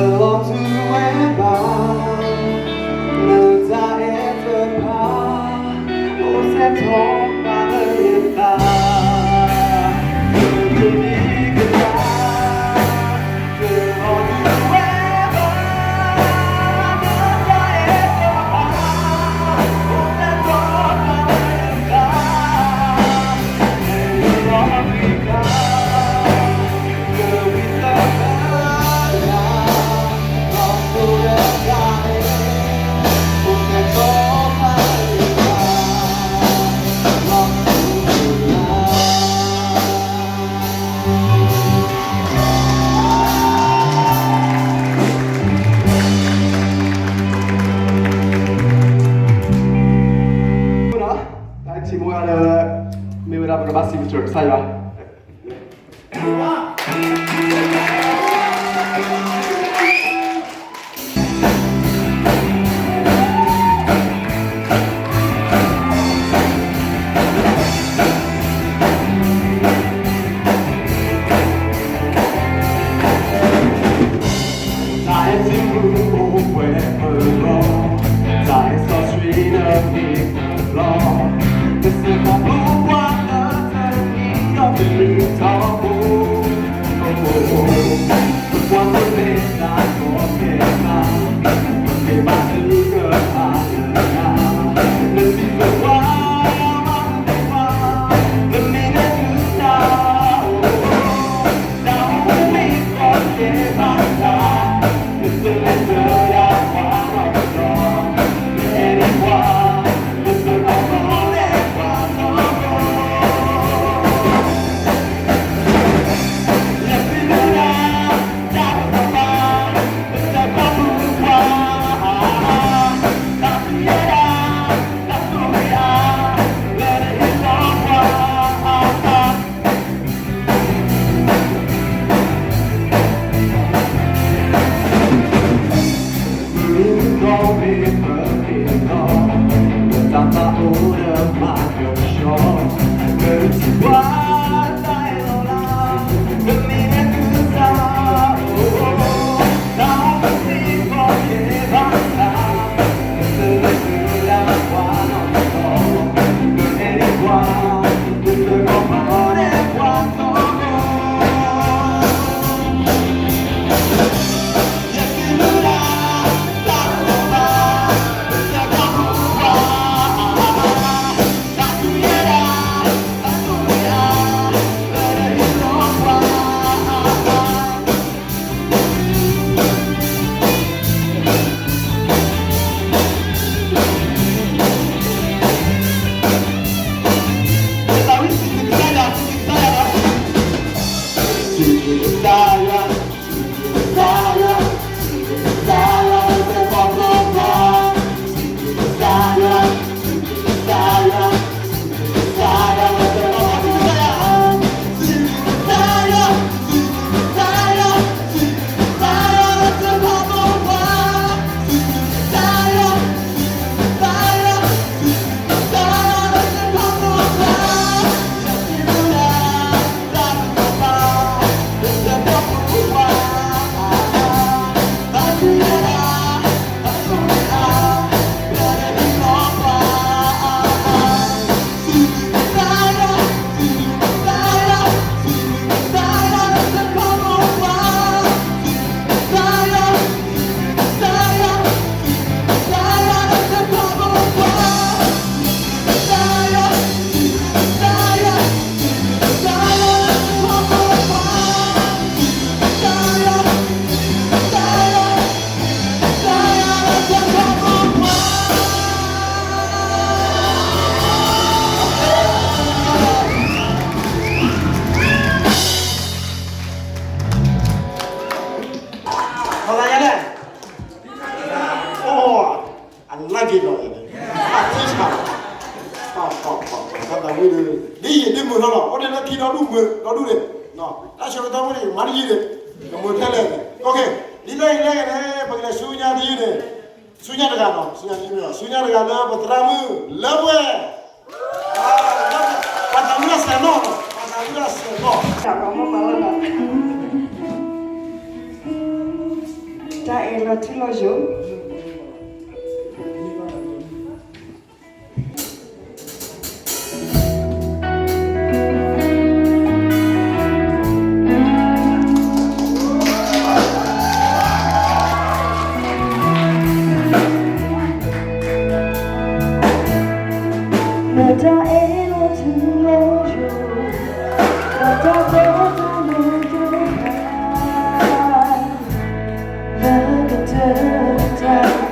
လီၤဆူဝဲဘၣ် နတၢ်အဲၣ်တဖၣ် အိၣ်စဲထီၣ်ပာ်လၢယသး နကမံၤကဒါ ကလီၤဆူဝဲဘၣ် နတၢ်အဲၣ်တဖၣ် အိၣ်စဲထီၣ်ပာ်လၢယသး တၢ်ထံၣ်မိၢ်ဂၤလၢ မ့ၢ်ဝဲဒၣ်ပကဘၣ်စံးပတြၢၤကစၢ်ယွၤ တၢ်အဲၣ်စံးဘျုးအိၣ်ပှဲၤပဂီၢ်, တၢ်အဲၣ်စီဆှံလၢမ့ၢ်ပလီၢ်, ကစၢ်ခီဖျိပှၤလၢတနံၤဒီးတနံၤထီဘိ, ပှၤမ့ၢ်တၢ်ကီကဲဘၣ်, ပကဲဘၣ်သုကဖးလၢယၤ, နစံးဘျုးပှၤ, နမ့ၢ်လဲၤသုတၢ် အလါက့ၤလီၤ, အထံဆး, တၢ်သးဝံၣ်ဒ် ဒ်ယံာ်ဒ်မုာ်ထီၣ်လီၤ, အိၣ်ဒ်လၢခံဒီဒူၣ်မုာ်ဒီဒူၣ်န့ၣ်, တၢ်ဆၢကတီၢ်မ့ၢ်န့ၣ် မၤတယံာ်န့ၣ်, ကမုာ်ထဲလဲၣ်န့ၣ်, ဒ်လဲၣ်ဂ့ၤလဲၣ်ဂ့ၤန့ၣ် ပကလဲၤဆူညါတယုၢ်န့ၣ်, ဆူညါတဂၤနီၤ, ဆူညါတယုၢ်မ့ၢ်လီၤ, ဆူညါတဂၤလၢပသရၣ်မုၣ်လၢပှဲၤ, ပှၤသးဝံၣ်တၢ်ဆဲးနီၣ်, ပှၤသးဝံၣ်တၢ်ဆဲးနီၣ်, တၢ်ပှၤမ့ၢ်ပှၤလၢ တၢ်အဲၣ်လီၤထူလီၤယိာ်. မ့ၢ်တၢ်အဲၣ်လီၤထူလီၤယိာ်, မ့ၢ်တၢ်အဲၣ်လီၤထူလီၤယိာ်, လၢကတၢၢ်တၢ်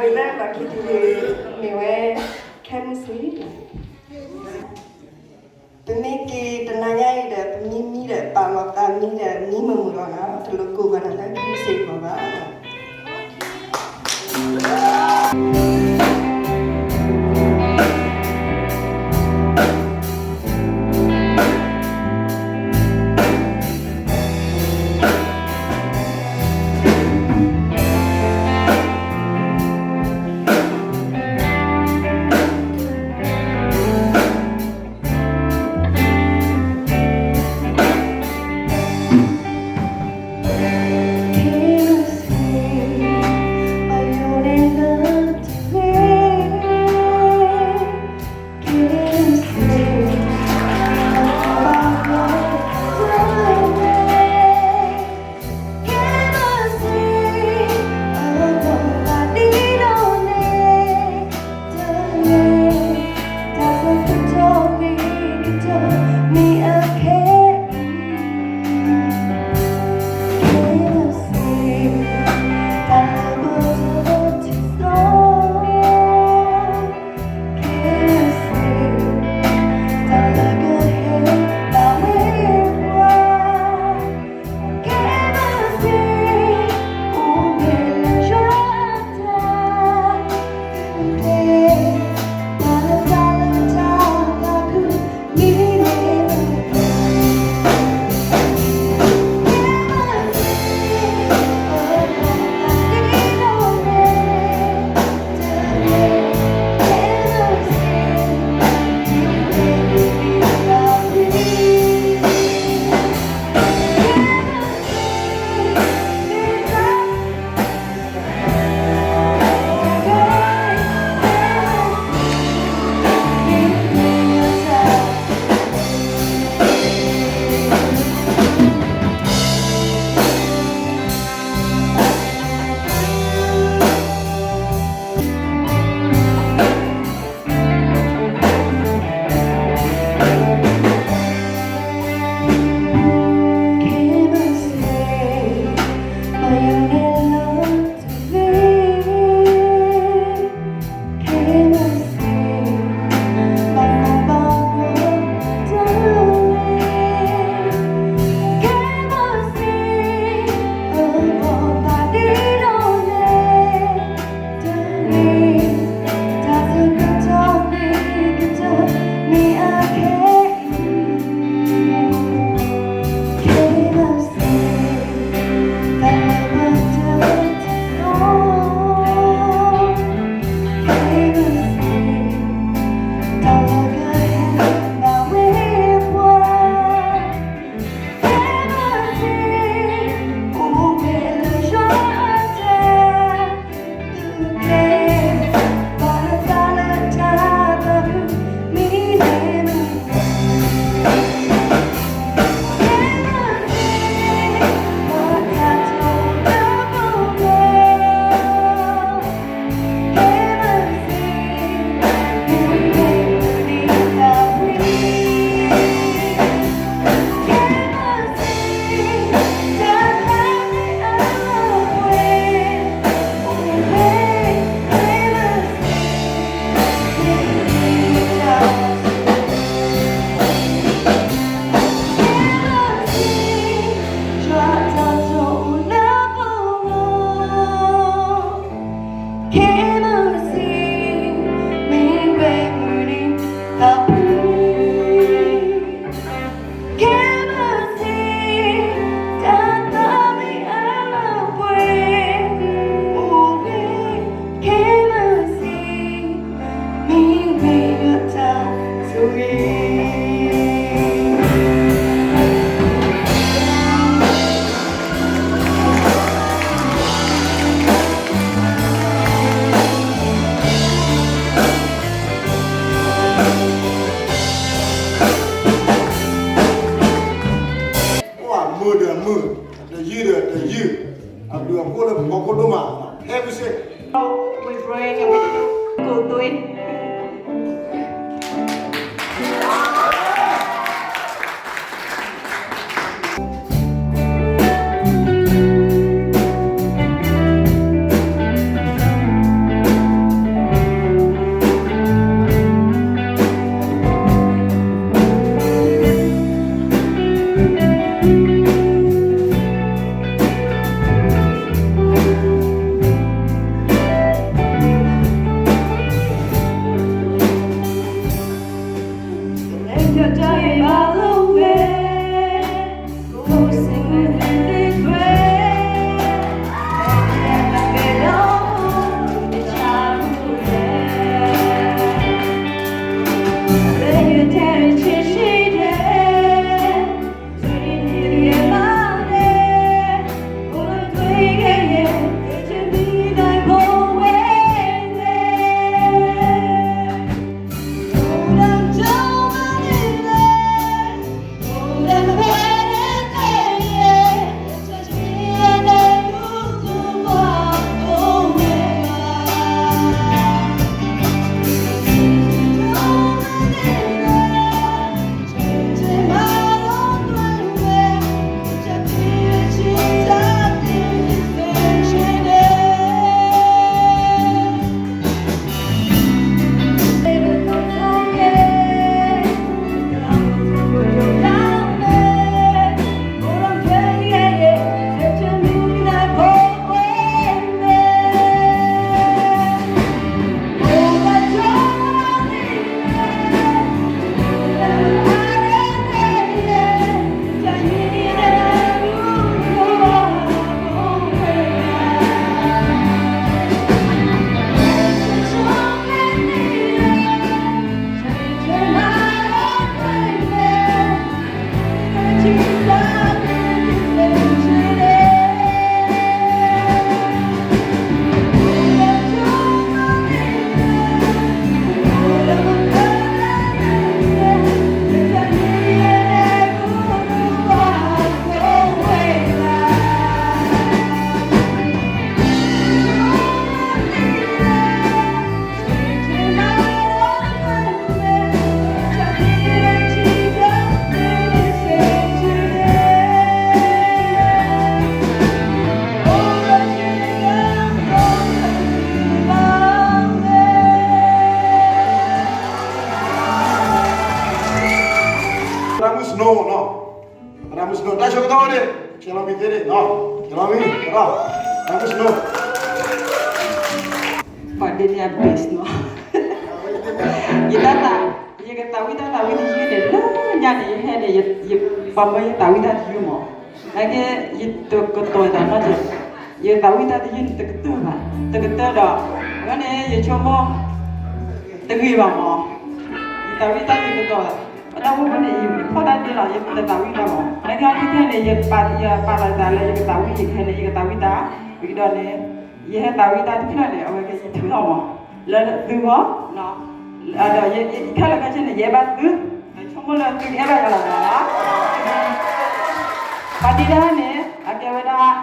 လၢလီၢ်ခံတယုၢ် မ့ၢ်ဝဲ ခဲမုၢ်ဆ့ၣ်, ပမ့ၢ်က့ၤတနၤညါအံၤဒီး ပမ့ၢ်မံဒီးပာ်လီၤသးမံဒီးမံမုာ်မုာ်လီၤနီၤ, တလိၣ်ကိးဂၤဒဲးလၢခဲမုၢ်ဆ့ၣ်အဂီၢ်ဘၣ်.မုာ်ဒီးမုာ်, တယုၢ်ဒီးတယုၢ်, အဘျုးအဖှိၣ်လၢပဖီခိၣ်ဒိၣ်မး, ဟဲမုၢ်စ့ၢ် We bring ကိၣ်သွ့ Thank you. ကလီမံၤသ့န့ၣ်နီၤ, ကလီမံၤ, ကလီ, တၢ်မုၢ်စနိ, ပှၤဒ်န့ၣ်အဘ့ၣ်နီၤ, ယတၢ်သး, ယကသးဝံၣ်တၢ်သးဝံၣ်တယုၢ်န့ၣ် လၢညါန့ၣ် ယဟဲန့ၣ် ယပှၤမၢယသးဝံၣ်တၢ်တယုၢ်မး, နာ်က့ ယတကတီၤယသးနီတစဲး, ယသးဝံၣ်တၢ်တယုၢ်န့ၣ် တကတၢၢ်ဘၣ်, တကတၢၢ်ဒီး, အဝဲန့ၣ် ယဆိကမိၣ် တဂ့ၤဘၣ်မး, ယသးဝံၣ်တၢ်ယကတီၤ, အတၢ်အိၣ်ဖှိၣ်န့ၣ် ယဖီၣ်တၢ်ဒ့လီၤ ယတသးဝံၣ်တၢ်မး, နာ်က့ ခဲခဲန့ၣ် ယပာ်လီၤယသးလၢယကသးဝံၣ် ယကဟဲန့ၣ် ယကသးဝံၣ်တၢ်, ဝံၤဒီးန့ၣ် ယဟဲသးဝံၣ်တၢ်တဖျၢၣ်န့ၣ် အဝဲက့ၤယထုးထီၣ်မး, လၢသုဂီၢ်, ဒီးယခဲလၢာ်ခဲဆ့န့ၣ် ယအဲၣ်ဘၣ်သု, ယဆိကမိၣ်လၢသုကအဲၣ်ဘၣ်ယၤလီၤမး, ပှၤဒ့တၢ်န့ၣ် အကဲဝဲဒၣ်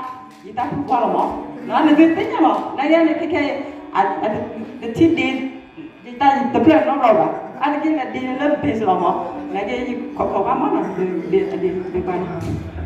ယတၢ်ဖုပှၢ်လီၤမး, နသုသ့ၣ်ညါလီၤ, နာ်က့န့ၣ် ခဲခဲ တထံၣ်ဒ့ ယတၢ်တဖျၢၣ်နီတဘျီဘၣ်, အါတက့ၢ်န့ၣ် ဒ့လၢ base လီၤမး, နာ်က့ ယခိးခိးဘၣ်မးနီၤ, ဒ့ဒ့ဒ့ဘၣ်နီၤ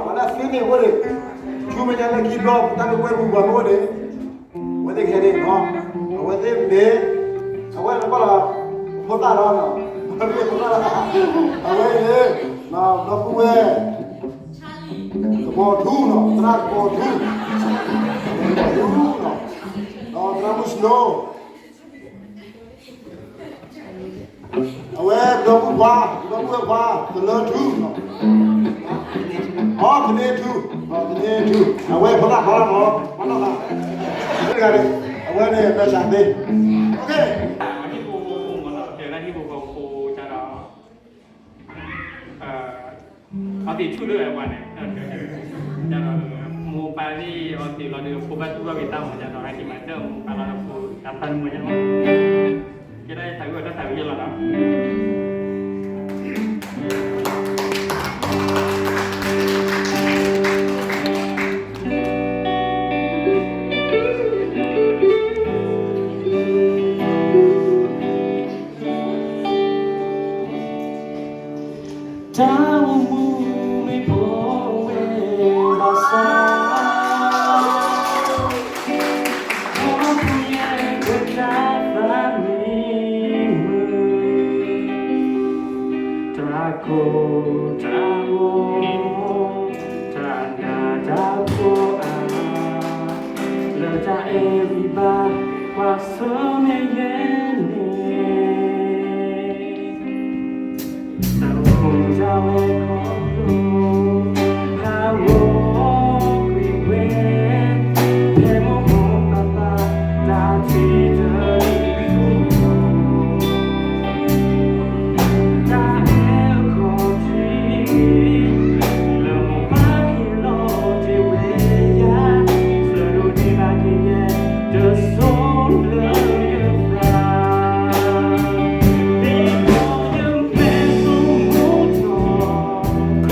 ပှၤလၢသ့န့ၣ်အိၣ်န့ၣ်, ဆူမဲာ်ညါလၢခံဘျီ တၢ်မ့ၢ်ကွဲမုာ်ပှၤမ့ၢ်အိၣ်န့ၣ်, အဝဲသ့ၣ်ခဲန့ၣ်, အဝဲသ့ၣ်မ့ၢ်, အဝဲန့ၣ်ဘၣ်လီၤ, ဖိသၣ်လီၤ, ဖိသၣ်လီၤ, အဝဲန့ၣ်, ဒီပုၢ်ဝဲၢ်, ကဘီထူနီၤ, သရၣ်ကဘီထူ, ကဘီထူနီၤ, ဒီးသရၣ်မုၣ်စနိ, အဝဲဒီပုၢ်ခွါ, ဒီပုၢ်ဝဲၢ်ခွါ, သလၢထူ, အီ သန့ထူ, သန့ထူ, အဝဲဖိသၣ်ခွါလီၤ, ခွါလီၤ, အဝဲန့ၣ် ဘၣ်ဆၣ်သ့, ဟံၣ်ဖိဃီဖိမ့ၢ်နီၤ, ကဲဝဲဒၣ်ဟံၣ်ဖိဃီဖိကဒီး အီသံးဆူၣ်လၢအဝဲန့ၣ်, ဒီးမိၢ်ပၢ်သ့ၣ်အီသံးလီၤဒီး ဖိဘၣ်တူၢ်ဘၣ်ဝံၤတၢ်မၤဒီး ဟဲက့ၤမၤဒၢၣ်မိၢ်ပၢ်လီၤဒီး ဖိတၢ်ဖၢနမုၢ်ညါ, ကဲဒၣ်တၢ်ဂ့ၢ်ဝဲတၢ်သးဝံၣ်လီၤနီၤ. တၢ်အိၣ်မူမ့ၢ်ပှဲၤဝဲဘၣ်ဆၣ်, ဒီပုၢ်ဝဲၢ်တၢ်သးမံမုာ်, တၢ်ကိၢ်တၢ်ဂီၤ, တၢ်နးတၢ်ဖှီၣ်အါ, လၢတၢ်အဲၣ်ဝံၤဘၣ် ကွၢ်ဆၢၣ်မဲာ်ယဲန့ၣ်, တၢ်အိၣ်မူတၢ်ဝဲခီဖျိ, တၢ်ဂီၤကွံာ်ဝဲ, ဖဲမိၢ်မိၢ်ပၢ်ပၢ် တၢ်ထံၣ်တလံၤဖိ, တၢ်အဲၣ်အခီၣ်ထံး, လၢမိၢ်ပၢ်ဟ့ၣ်လီၤတ့ၢ်ဝဲယၤ, ဆၢဒိၣ်ဒံးဘၣ်က့ၤယဲ တစိၢ်လၢယသး, ဒ်သိးယမ့ၢ်ဆိကမိၣ်ထီၣ်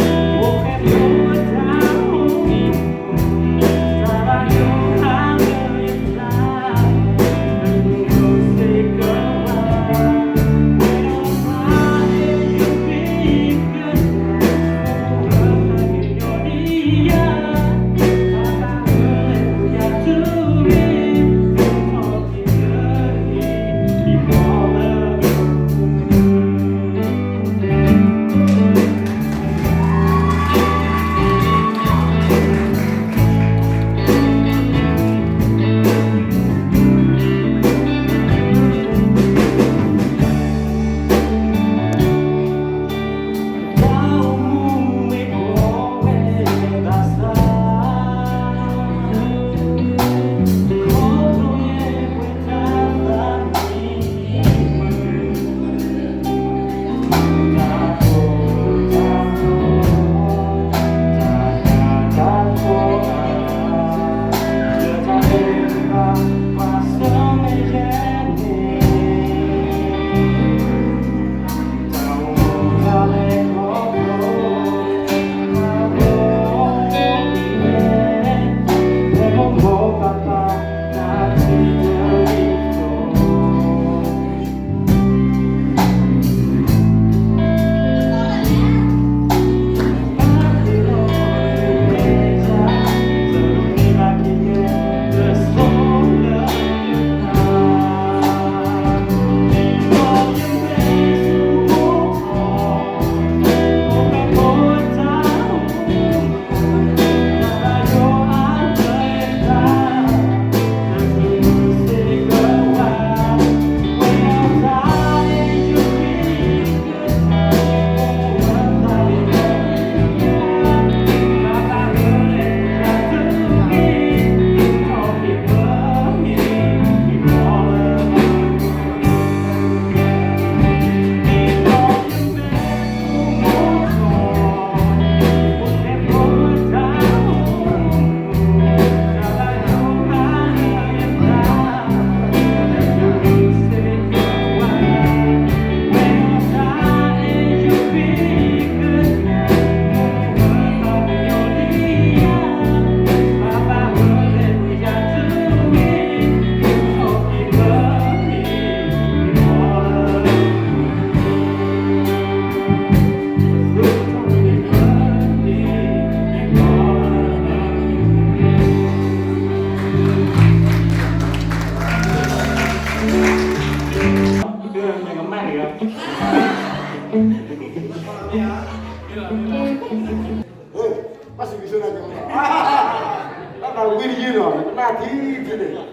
တၢ်သးဝံၣ်တယုၢ်ဒီး နကနၣ်ထံထံန့ၣ်,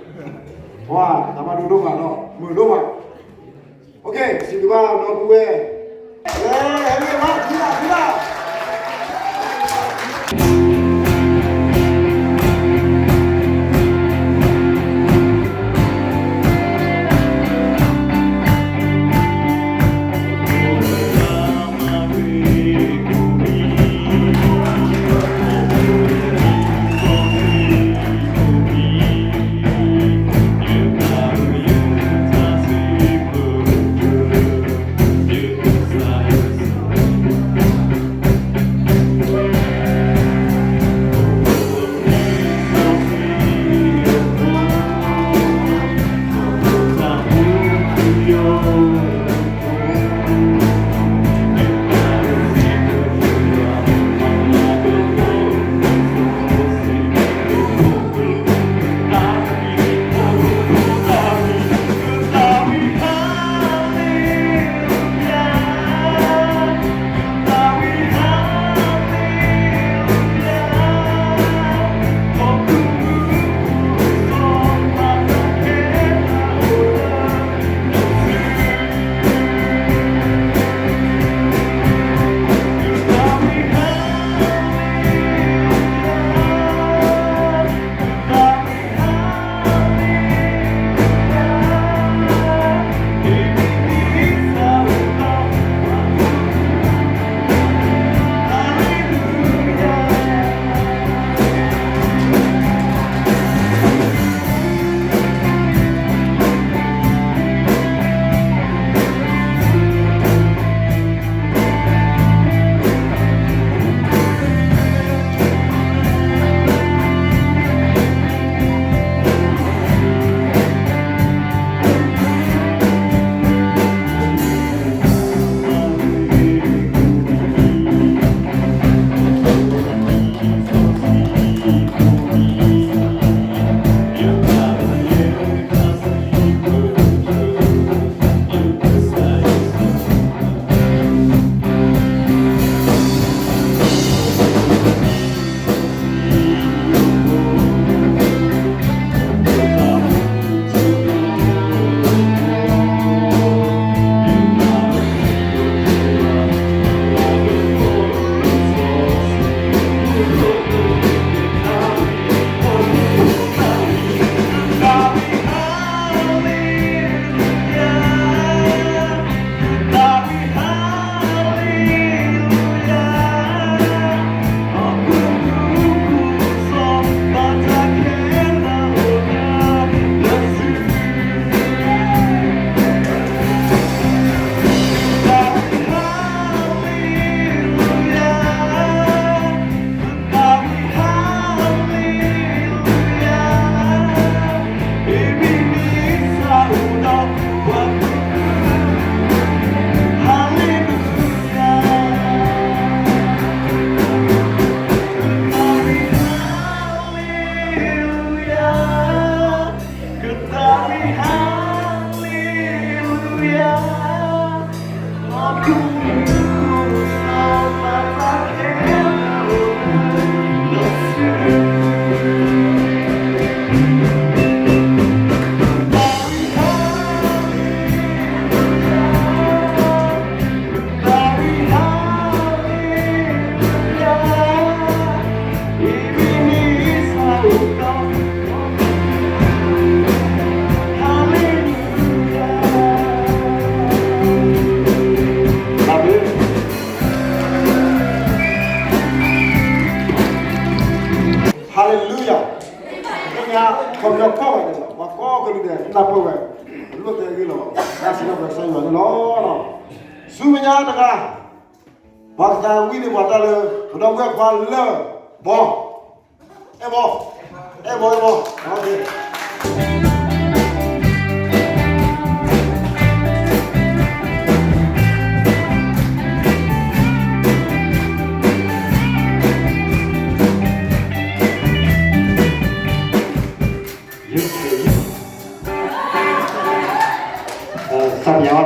ပှၤတၢ်မၤဒိဒိၣ်မးနီၤ မုာ်ဒိၣ်မး. စံးဘျုးဘၣ်ဒီပုၢ်ဝဲၢ်, ဟဲလၢဘၣ်ထံလၢထံလၢHallelujah. ခီပညီခီၣ်ဘၣ်န့ၣ်လီၤ. ပှၤကိးကလုာ်ဒဲး နၢ်ပၢၢ်ဝဲ, လိၣ်တဲဂ့ၢ်လီၤ, တၢ်စံးထီၣ်ပတြၢၤကစၢ်ယွၤန့ၣ်လီၤ. ဆူမဲာ်ညါတဂၤ, ပှၤကသးဝံၣ်န့ၢ်ပှၤတၢ်လၢ ပဒီပုၢ်ဝဲၢ်ခွါလၢဘီ, အဲၣ်ဘီ, အဲၣ်ဘီ, အဲၣ်ဘီ, သးပယါ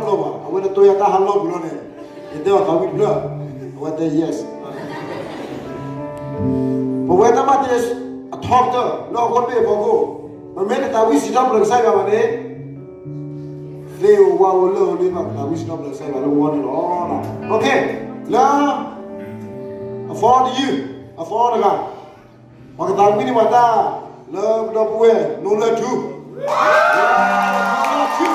လီၢ်ဘၣ်, အဝဲန့ၣ်တိၢ်ယၤတၢ်ဟးလီၢ်ပူၤလီၤန့ၣ်, ယတဲအီၤသးဝံၣ်တဖျၢၣ်, အဝဲတဲ yes. ပဝဲတၢ်မၤတ့ၢ်အထီကတၢၢ်လၢဟီၣ်ခိၣ်တဘ့ၣ်အဖီခိၣ်, ပမ့ၢ်တသးဝံၣ်စံးထီၣ်ပတြၢၤကစၢ်ယွၤဘၣ်န့ၣ်, သ့ၣ်ဧိၤဝၣ်ဧိၤလၢၢ်ဧိၤန့ၣ် ပသးဝံၣ်စံးထီၣ်ပတြၢၤကစၢ်ယွၤလၢပဂီၢ်န့ၣ်လီၤ. လၢ အသီတယုၢ်, အသီတဂၤ, ပှၤကသးဝံၣ်န့ၢ်ပှၤတၢ်လၢပဒီပုၢ်ဝဲၢ် နိလၢထူ, နိလၢထူ.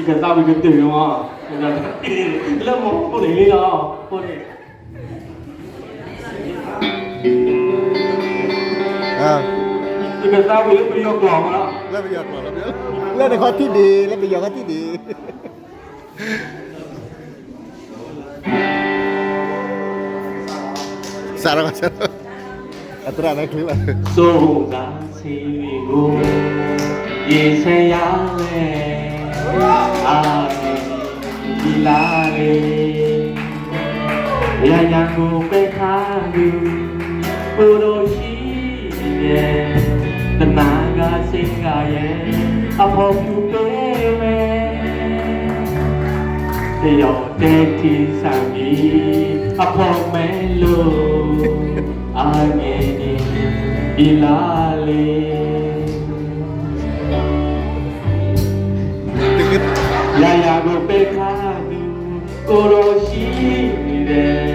ကသးဝံၣ်ကတၢၢ်မး, လၢမူခိၣ်န့ၣ်လံလီၤ, ကသးဝံၣ်လၢပယီၤကျိာ်မး, လၢပယီၤကျိာ်, လၢနခီထံၣ်ဒံး, လၢပယီၤခီထံၣ်ဒံး စးထီၣ်, အသရၣ်န့ၣ်ချုးဘၣ်, စိၤသးဆံးဂိၢ်, ယ့ဆဲယၤလဲၣ်, အါန့ၣ်ဒံးဘံလါလ့, ယၤယၤကိးပဲခါဒုး, ကိးဒီးဆံးန့ၣ်, တနၤဂၤစ့ဂၤယဲၢ်, အဖီၣ်ဖုးပ့ၤမဲ တယီၤတဲထံစၢ်မံၤ, အဖီၣ်မဲလိၤ, အါန့ၣ်ဒံးဘံလါလ့, ယၤယၤကိးပဲခါဒုး, ကိးဒီးဆံးန့ၣ်,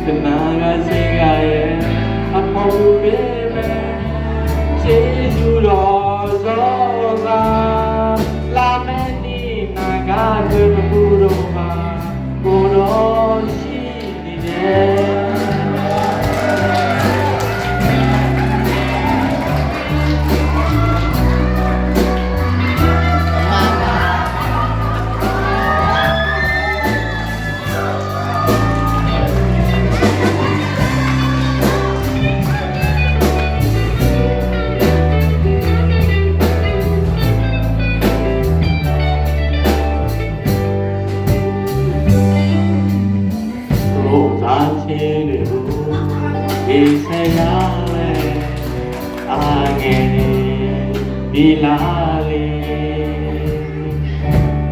တနၤဂၤစ့ဂၤယဲၢ်, အဖီၣ်ဖုးပ့ၤမဲ စ့ဒုးဒီးစီၤဂၤ, လါမဲန့ၣ်နၤဂၤသၢပကူဒီးဘၣ်, ကိးဒီးဆံးန့ၣ်ဒဲး အိၣ်သးဆ့ဒုး, ယ့ဆဲယၤလဲၣ်, အါန့ၣ်ဒံးဘံလါလ့,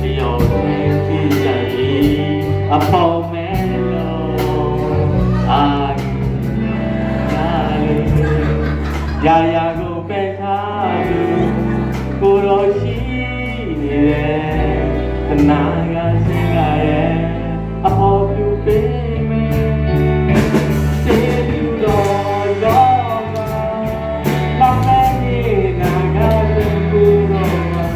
တယီၤတဲထံစၢ်မံၤ, အဖီၣ်မဲလိၤ, အါန့ၣ်ဒံးဘံလါလ့, ယၤယၤကိးပဲခါဒုး, ကိးဒီးဆံးန့ၣ်ဒဲး, တနၤဂၤစ့ဂၤယဲၢ်, အဖီၣ်ဖုးပ့ၤမဲ စ့ဒုးဒီးစီၤဂၤ, လါမဲန့ၣ်နၤဂၤသၢပကူဒီးဘၣ်,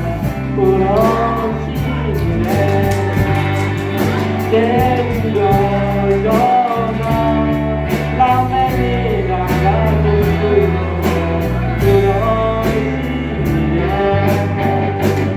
ကိးဒီးဆံးန့ၣ်ဒဲး စ့ဒုးဒီးစီၤဂၤ, လါမဲန့ၣ်နၤဂၤသၢပကူဒီးဘၣ်, ကိးဒီးဆံးန့ၣ်ဒဲး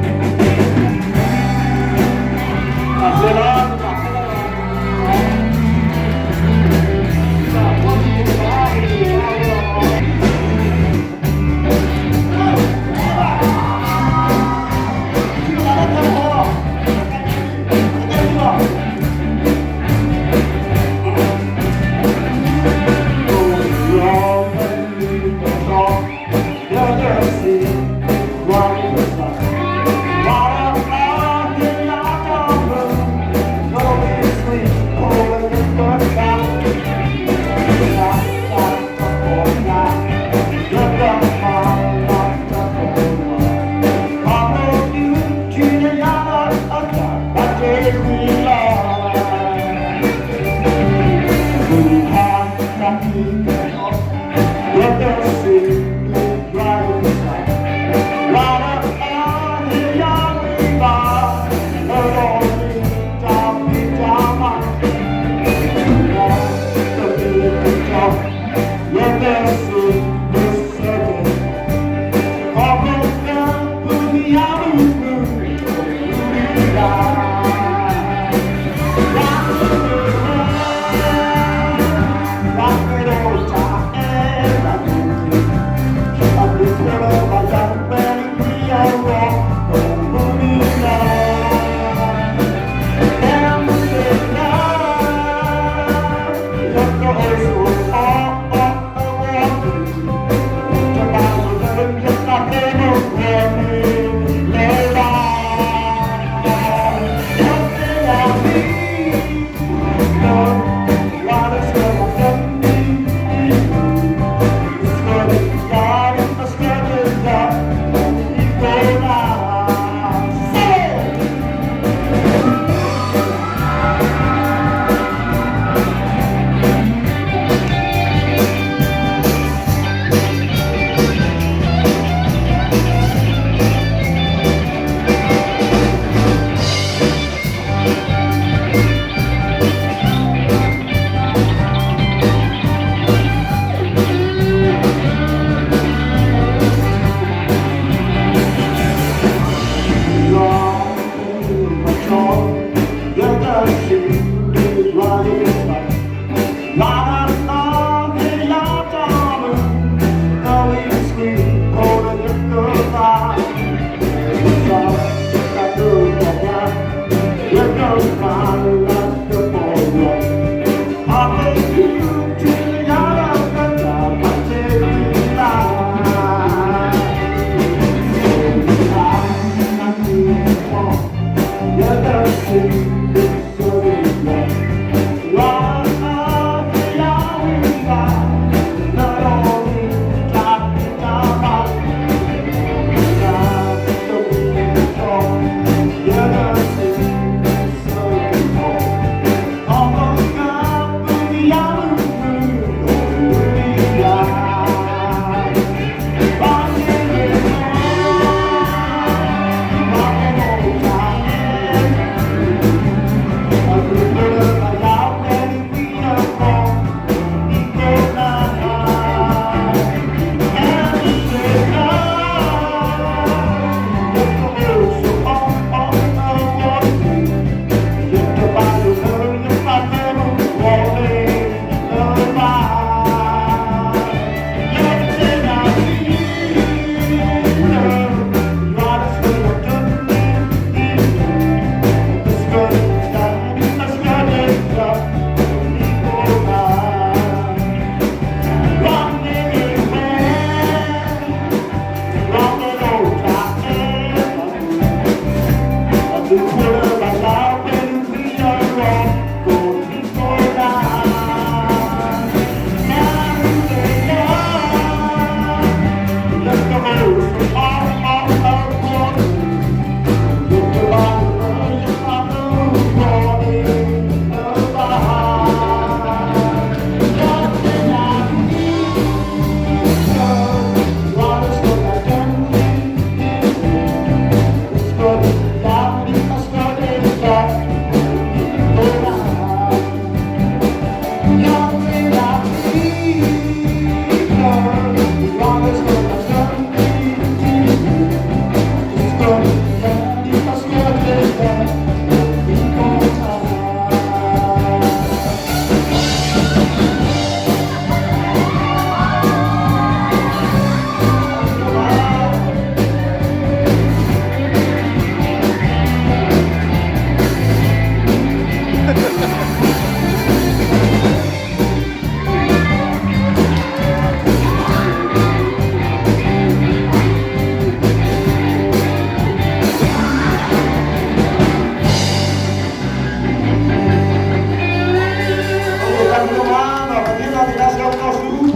တၢ်ဘျုးဒိၣ်မးနီၤ ပသရၣ်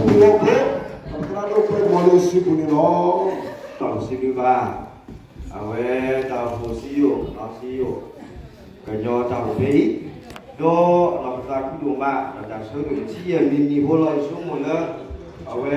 ဒိၣ်ပှဲၤမီၤလၢစုပူၤန့ၣ်လီၤ. တၢ်ဘျုးဒိၣ်မး အဝဲတၢ်အိၣ်ဖှိၣ်စံယိၣ်နီၤ စံယိၣ် ကညီတၢ်အိၣ်ဖှိၣ်ဖဲအံၤ ဒီးနီၤ ပသးခုဒိၣ်မး ဒီးတၢ်ဆၢကတီၢ်တဆံယဲၢ်မံးနံးဖိလီၤ ယဆိကမိၣ်လၢ အဝဲ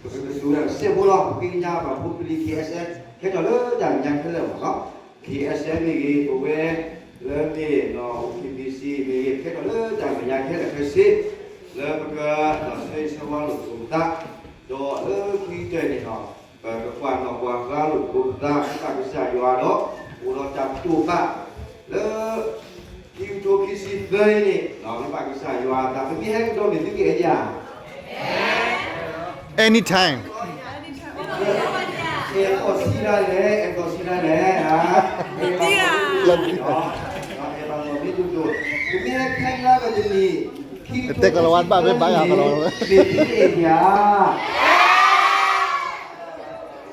ပကကစူးဝဲဒၣ်ကစဲးဖိလီၤ ပဃ့ကညးပှၤဖိပလံၤ ခ့ၣ်အဲၣ်စဲး ခဲထီၣ်လၢတၢ်မဲာ်ညါခဲလၢာ်မးနီၤ ခ့ၣ်အဲၣ်စဲးမ့ၢ်ဂ့ၤ ပဝဲလၢမ့ၢ်နီၤ အိၣ်ခ့ၣ်ဘံၣ်စံၣ်မ့ၢ်ဂ့ၤ ခဲထီၣ်လၢတၢ်မဲာ်ညါခဲလၢာ်ခဲဆ့ လၢပကနီၤဆၢဂ့ၤဆၢဝါလိာ်သကိးပသး ဒီးလၢခံကတၢၢ်န့ၣ်နီၤ ပကကွၢ်နီၣ်ကွၢ်ဃါလိာ်သကိးပသး ဘၣ်ကစၢ်ယွၤဒီး အိၣ်ဒီးတၢ်တိာ်ပာ် လၢ ခံကထိခံဆံသၢအံၤန့ၣ် ဘၣ်ကစၢ်ယွၤအသး ပမ့ၢ်ဟဲကဒီးန့ၣ် သုကအဲၣ်ယၤ Anytime. အဲၣ်သီၣ်ဆံးဒၣ်လဲၣ် အဲၣ်သီၣ်ဆံးဒၣ်လဲၣ် အဲၣ်ဘၣ်မ့ၢ်ဒိၣ်ဒိၣ် ပမ့ၢ်ဟဲခဲလၢာ်တနံၤ ခံကထိခံဆံသၢအံၤန့ၣ် မ့ၢ်သုကအဲၣ်ယၤ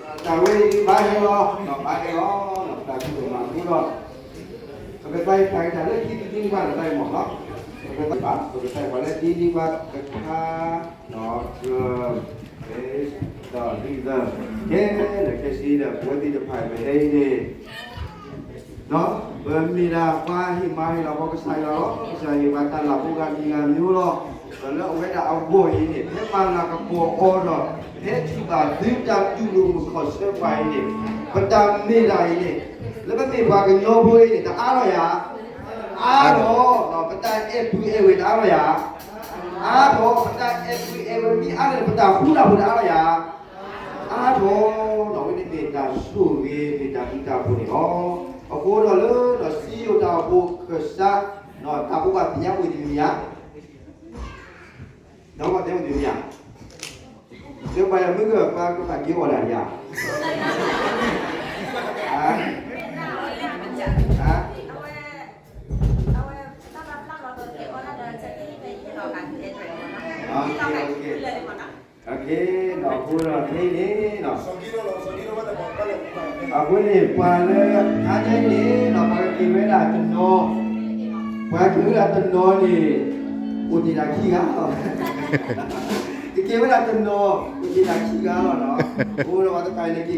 တၢ်ဝဲအံၤဘၣ်ဟဲလီၤ ဘၣ်ဟဲလီၤ တၢ်ကူၣ်တၢ်မၤအဃိဒီး ပကသးအံၤတၢ်ဂ့ၢ်တၢ်လၢခံသ့ၣ်တဖၣ်န့ၣ် တၢ်အံၤမ့ၢ်နီၤ ပကသးအံၤဘၣ် ပကသးအံၤပှၤလၢဒ်န့ၢ်ဘၣ်တခါ ဒီး ဒီး ခဲလၢာ်ခဲဆ့ဒီး ပဝဲသ့ၣ်တဖၣ်အံၤ ပဟဲအံၤန့ၣ် ပမ့ၢ်ဒၣ်ပှၤဟ့ၣ်မၤဟ့ၣ်လီၤ ပကစၢ်ယွၤလီၤ ကစၢ်ယွၤဟ့ၣ်ပှၤတၢ်လၢ်ဖိဂၤတဂၤမျိုးလီၤ ဒီးလၢအဝဲဒၣ်အဂီၢ်အံၤန့ၣ် ဖဲမၤလၤကပီၤအီၤဒီး ဖဲထံၣ်ဘၣ်သုတၢ်တူၢ်လိာ်မုာ်ခီၣ်ဆၢပှၤအံၤန့ၣ် ပတၢ်မ့ၢ်ဒၣ်အံၤန့ၣ် လၢပမ့ၢ်ပှၤကညီဖိအံၤန့ၣ် တအါလီၤယၤ အါထီၣ် ပတၢ်အဲၣ်ပုၢ်အဲၣ်ဝဲၢ်တအါလီၤယၤ အါထီၣ် ပတၢ်အဲၣ်ပုၢ်အဲၣ်ဝဲၢ်မ့ၢ်အါထီၣ်န့ၣ် ပတၢ်ဃူတၢ်ဖိးတအါလီၤယၤ အါထီၣ် ဒီးဝဲန့ၣ်မ့ၢ်တၢ်ဆိၣ်ဂ့ၤ မ့ၢ်တၢ်ဘျုးတၢ်ဖှိၣ်န့ၣ်လီၤ. အဃိဒီးလၢဒီးစံယိၣ်တၢ်အိၣ်ဖှိၣ်ကစၢ် တၢ်ဘိးဘၣ်သ့ၣ်ညါမ့ၢ်တမံၤမံၤဧါ ဒီးဘၣ်သ့ၣ်ညါမ့ၢ်တမံၤမံၤဧါ လၢပှၤယၤမုၢ်ကပှၤကပာ်က့ၤအီၣ်ဒၣ်ယၤ အဃိန့ၣ် ပှၤလၢအါညါအံၤန့ၣ် ပှၤကက့ၤဝဲဒၣ်တနီၤ, ပှၤက့ၤဝဲဒၣ်တနီၤန့ၣ် အိၣ်တ့ၢ်ဒၣ်ခံဂၤလီၤ. ကက့ၤဝဲဒၣ်တနီၤ အိၣ်တ့ၢ်ဒၣ်ခံဂၤလီၤနီၤ. အဃိဒီးပှၤတဖၣ်န့ၣ်က့ၤခဲ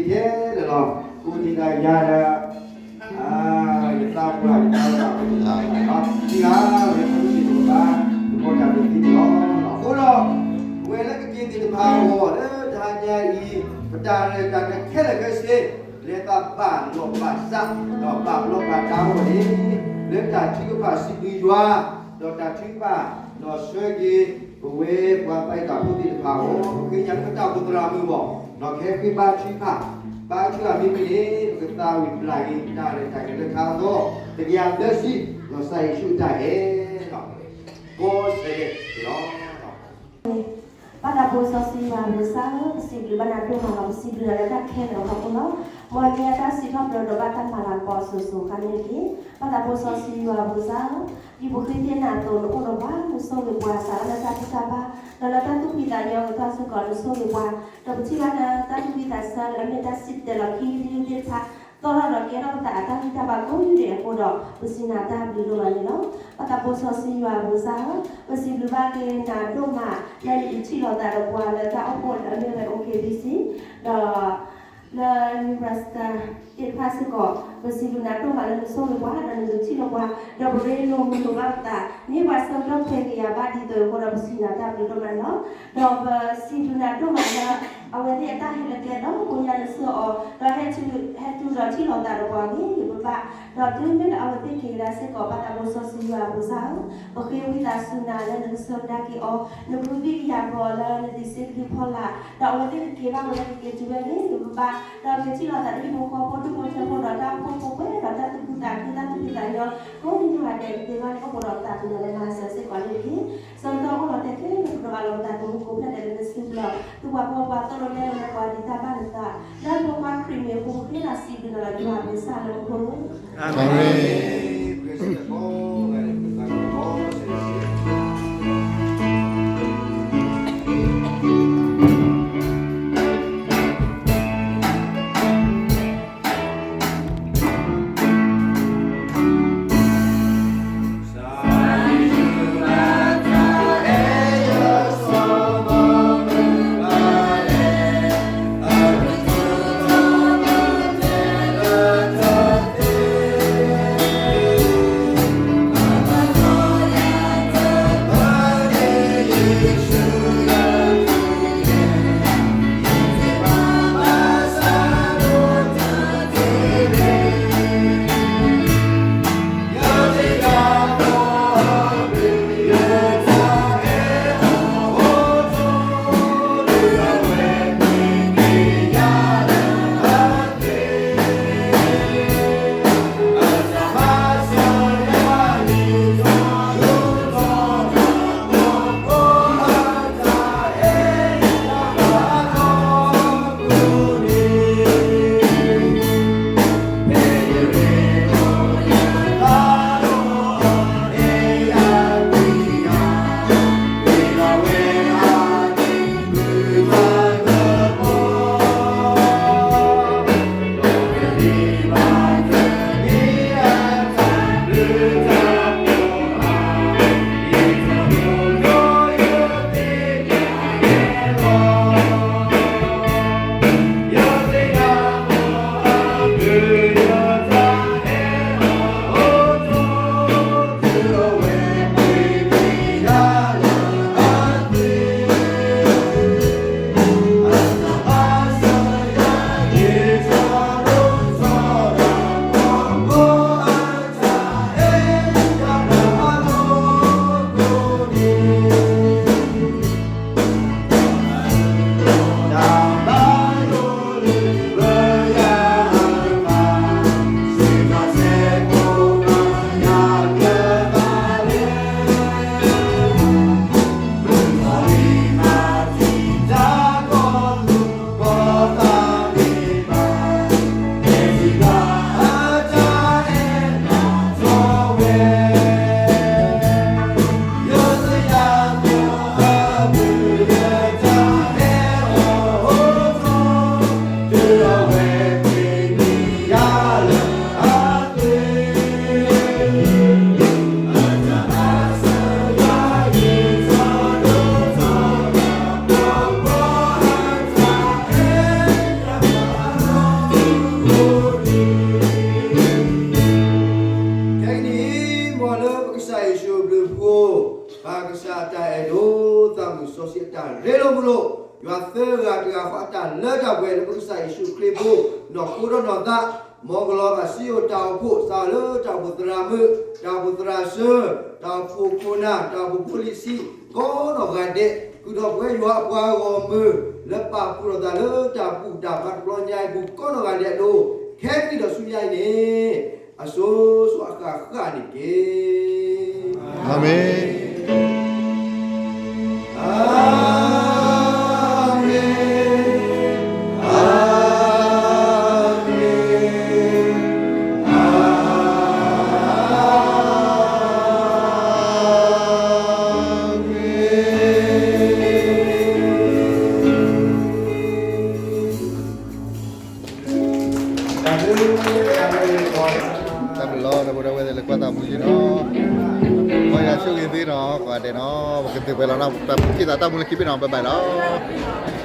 လၢာ်လီၤ. အိၣ်တ့ၢ်ဒၣ်ယၤဒီး ယသးပှၢ် ယသးပှၢ် အိၣ်တ့ၢ်ဒၣ်ခံဂၤလီၤ. ယသးပှၢ် ယသးပှၢ် တဘၣ် တဘၣ်တၢ်ဒိးသံန့ၣ်လီၤ. အဃိဒီး ပဝဲလၢကက့ၤသ့ၣ်တဖၣ်အဂီၢ် လၢတဟါညါအံၤ ပတၢ်ရဲၣ်တၢ်ကျဲၤခဲလၢာ်ခဲဆ့ လၢတၢ်ဘၣ်လီၢ်ဘၣ်စး ဒီးဘၣ်ဘျီးဘၣ်ဒါအဂီၢ်န့ၣ် လၢတၢ်ထုကဖၣ်စံးဘျုးယွၤ ဒီးတၢ်ထုကဖၣ်ဒီးဆှၢက့ၤ ပဝဲပှၤသးအံၣ်တၢ်ဖိသ့ၣ်တဖၣ်အဂီၢ် ပဃ့ကညးလၢပတၢ်အိၣ်ဖှိၣ်သရၣ်မုၣ်အဂီၢ် ဒီးကဟဲဃ့ဘါထုကဖၣ်, ဘါထုကဖၣ်မ့ၢ်ဝံၤန့ၣ် ပကသးဝံၣ်ဘျးက့ၤ တၢ်ရဲၣ်တၢ်ကျဲၤလၢခါအသီ တကယၤသၢဆံ ဒီးကစၢ်ယ့ၣ်ၡူးအတၢ်အဲၣ် ကိးဆၢကဲၣ်န့ၣ်လီၤ. ဘၣ်တၢ်ဖိစီဆှံယွၤအပၢ်ဧၢ, ပစံးဘျုးဘၣ်နၤဒိၣ်မးလီၤ. ပစံးဘျုးနၤလၢတၢ်ခဲလၢာ်အဖီခိၣ်လီၤ. မ်အမ့ၢ်အတၢ်စံးထီၣ်ပတြၢၤဒီးဘၣ်တၢ်မၤလၤကပီၤအစိၤစိၤအဃၣ်န့ၣ်တက့ၢ်. ဘၣ်တၢ်ဖိစီဆှံယွၤအပၢ်ဧၢ, ဒ်ပဃ့ကညးနၤအသိး နအိၣ်ဒီးပှၤ နဆိၣ်ဂ့ၤပှၤ စးထီၣ်လၢတၢ်ဘူၣ်တၢ်ဘါ ဒီးလၢတၢ်သူၣ်ဖှံသးညီအဂီၢ်စ့ၢ်ကီး နဆိၣ်ဂ့ၤပှၤ, ဒီးပထံၣ်ဘၣ်နၤတၢ်သူၣ်ဖှံသးဆၢလၢအမ့ၢ်တၢ်စံၣ်တဲၤလီၤခံကတၢၢ်သ့ၣ်တဖၣ် သီၣ်ထီၣ်ဒီးကဲထီၣ်ပသးအတၢ်ဂံၢ်တၢ်ဘါကိးယုၢ်ဒဲးအဃိဒီး ပစံးနၤတၢ်ဘျုးဒိၣ်မးန့ၣ်လီၤ. ဘၣ်တၢ်ဖိစီဆှံယွၤအပၢ်ဧၢ, ပစံးဘျုးဘၣ်က့ၤနၤဒိၣ်မး လၢနအံးထံၣ်လိာ်သးဒီးပှၤလၢတၢ်အိၣ်ဖှိၣ်လၢအမ့ၢ်ဝဲ အိၣ်ခ့ၣ်ဘံၣ်စံၣ် ဒီး Nebraska သ့ၣ်တဖၣ်စ့ၢ်ကီး ပစံးဘျုးနၤဒိၣ်မးလၢနဆိၣ်ဂ့ၤပှၤ ဒီးနဒုးထံၣ်လိာ်ပှၤ ဒီးပရ့လိာ်မုာ်လိာ်ဘၣ်ပသး မ့ၢ်ပှၤဆၢကတီၢ်ခွဲးကယၤဘၣ်ဒ်သိးအဃိဒီး ပစံးနၤတၢ်ဘျုးဒိၣ်မးန့ၣ်လီၤ. ဒီးပစံးဘျုးနၤဒိၣ်မးလၢ အဝဲသ့ၣ်အတၢ်ဟဲလၢကျဲဒီး ကိညါနဆှၢအီၤ ဒီးဟဲတုၤဒီးထံၣ်လိာ်သးဒီးပှၤဂ့ၤဂ့ၤဘၣ်ဘၣ် ဒီးတုၤမ့ၢ်လၢအဝဲသ့ၣ် က့ၤကဒါစ့ၢ်ကီး ဘၣ်သးဘိစီဆှံယွၤအပူၤစၢ်ဧၢ, ပဃ့ဝံသးစူၤနၤလၢနကဆှၢကဒါက့ၤအီၤ, နကဘုဘံၣ်ကယာ်ပှၤအီၤလၢနဒံးစ့ကဒုဖီလာ်, ဒီးအဝဲသ့ၣ်ကက့ၤဘၣ်ဝဲလၢကက့ၤတုၤဝဲဂ့ၤဂ့ၤဘၣ်ဘၣ်, ဒီးကထံၣ်လိာ်သးလၢဟံၣ်ဖိဃီဖိဒူၣ်ဖိထၢဖိဒီးတၢ်အိၣ်ဖှိၣ်ဖိပှဲၤဒီးတၢ်သူၣ်ခုသးခုတၢ်သူၣ်ဖှံသးညီ, ကိးနံၤဒဲးတသ့ဘၣ်န့ၣ် အိၣ်ဘူးဒီးပသးကညီၤလၢမၤစၢၤစ့ၢ်ကီးန့ၣ်တက့ၢ်. ဆၢကတီၢ်အိၣ်လီၤတဲာ်ခဲလၢာ် ပဒိးအးလီၤပသးသမူကိးဖျၢၣ်ဒဲးလၢနစုပူၤလီၤ. သုပှၤဖိပှၤသိၣ်လိနဲၣ်လိနဲၣ်ပှၤဒ်တၢ်ဘၣ်နသး, လၢဖိခွါခရံာ်မံၤအဃိ ပဃ့နၤစံးဘျုးနၤလီၤ ယွၤပကစၢ်လၢမူခိၣ်ဧၢ. အၤမ့ၣ်. ခဲကနံၣ်အံၤ မ်လၢပကစၢ်ယ့ၣ်ၡူးအဘျုးအဖှိၣ်, ပၢ်ကစၢ်အတၢ်အဲၣ်ဒိး, သးမုၢ်စီဆှံအတၢ်ရ့လိာ်မုာ်လိာ်, ယွၤသၢဂၤတဂၤဃီအတၢ်လၢတၢ်ပှဲၤ လၢပကစၢ်ယ့ၣ်ၡူးခရံာ်အဃိ, နီၢ်ခိဒီးနီၢ်သး, မ်ကလီၤဘၣ်စံယိၣ်တၢ်အိၣ်ဖှိၣ်, စးလၢတၢ်အိၣ်ဖှိၣ်သရၣ်မုၣ်, တၢ်အိၣ်ဖှိၣ်ခိၣ်နၢ်, တၢ်အိၣ်ဖှိၣ်ဖိခိၣ်နၢ်, တၢ်အိၣ်ဖှိၣ်ဖိလံၤဆံး, ကိးနီၢ်ဂၤဒဲး, ဃုာ်ဒီးပဝဲယွၤအပှၤဂီၢ်မုၢ်, လၢပာ်ဖှိၣ်ထီၣ်သးလၢတၢ်ဘူၣ်တၢ်ဘါတဘျီညါအံၤပူၤ ကိးနီၢ်ဂၤဒဲးအလိၤ, ခဲကနံၣ်ဒီးဆူညါအံၤန့ၣ်, အစိၤစိၤအဃၣ်ဃၣ်န့ၣ်တက့ၢ်. အၤမ့ၣ်. အၤမ့ၣ်. အၤမ့ၣ်. တၢ်ဘျုးလီၤ ဒီပုၢ်ဒီဝဲၢ်သ့ၣ်လၢကွၢ်တၢ်မူယံၤနီၤ, မ်ယွၤဆိၣ်ဂ့ၤသုနီၤ, ကိးဂၤဒဲးနီၤ, ပကသ့ၣ်ပှဲၤလီၤနီၤ, ပက့ၤသးတၢ်မူလၢခံဘ့ၣ်နီၤ, ဘၣ်ဘၣ်လီၤ.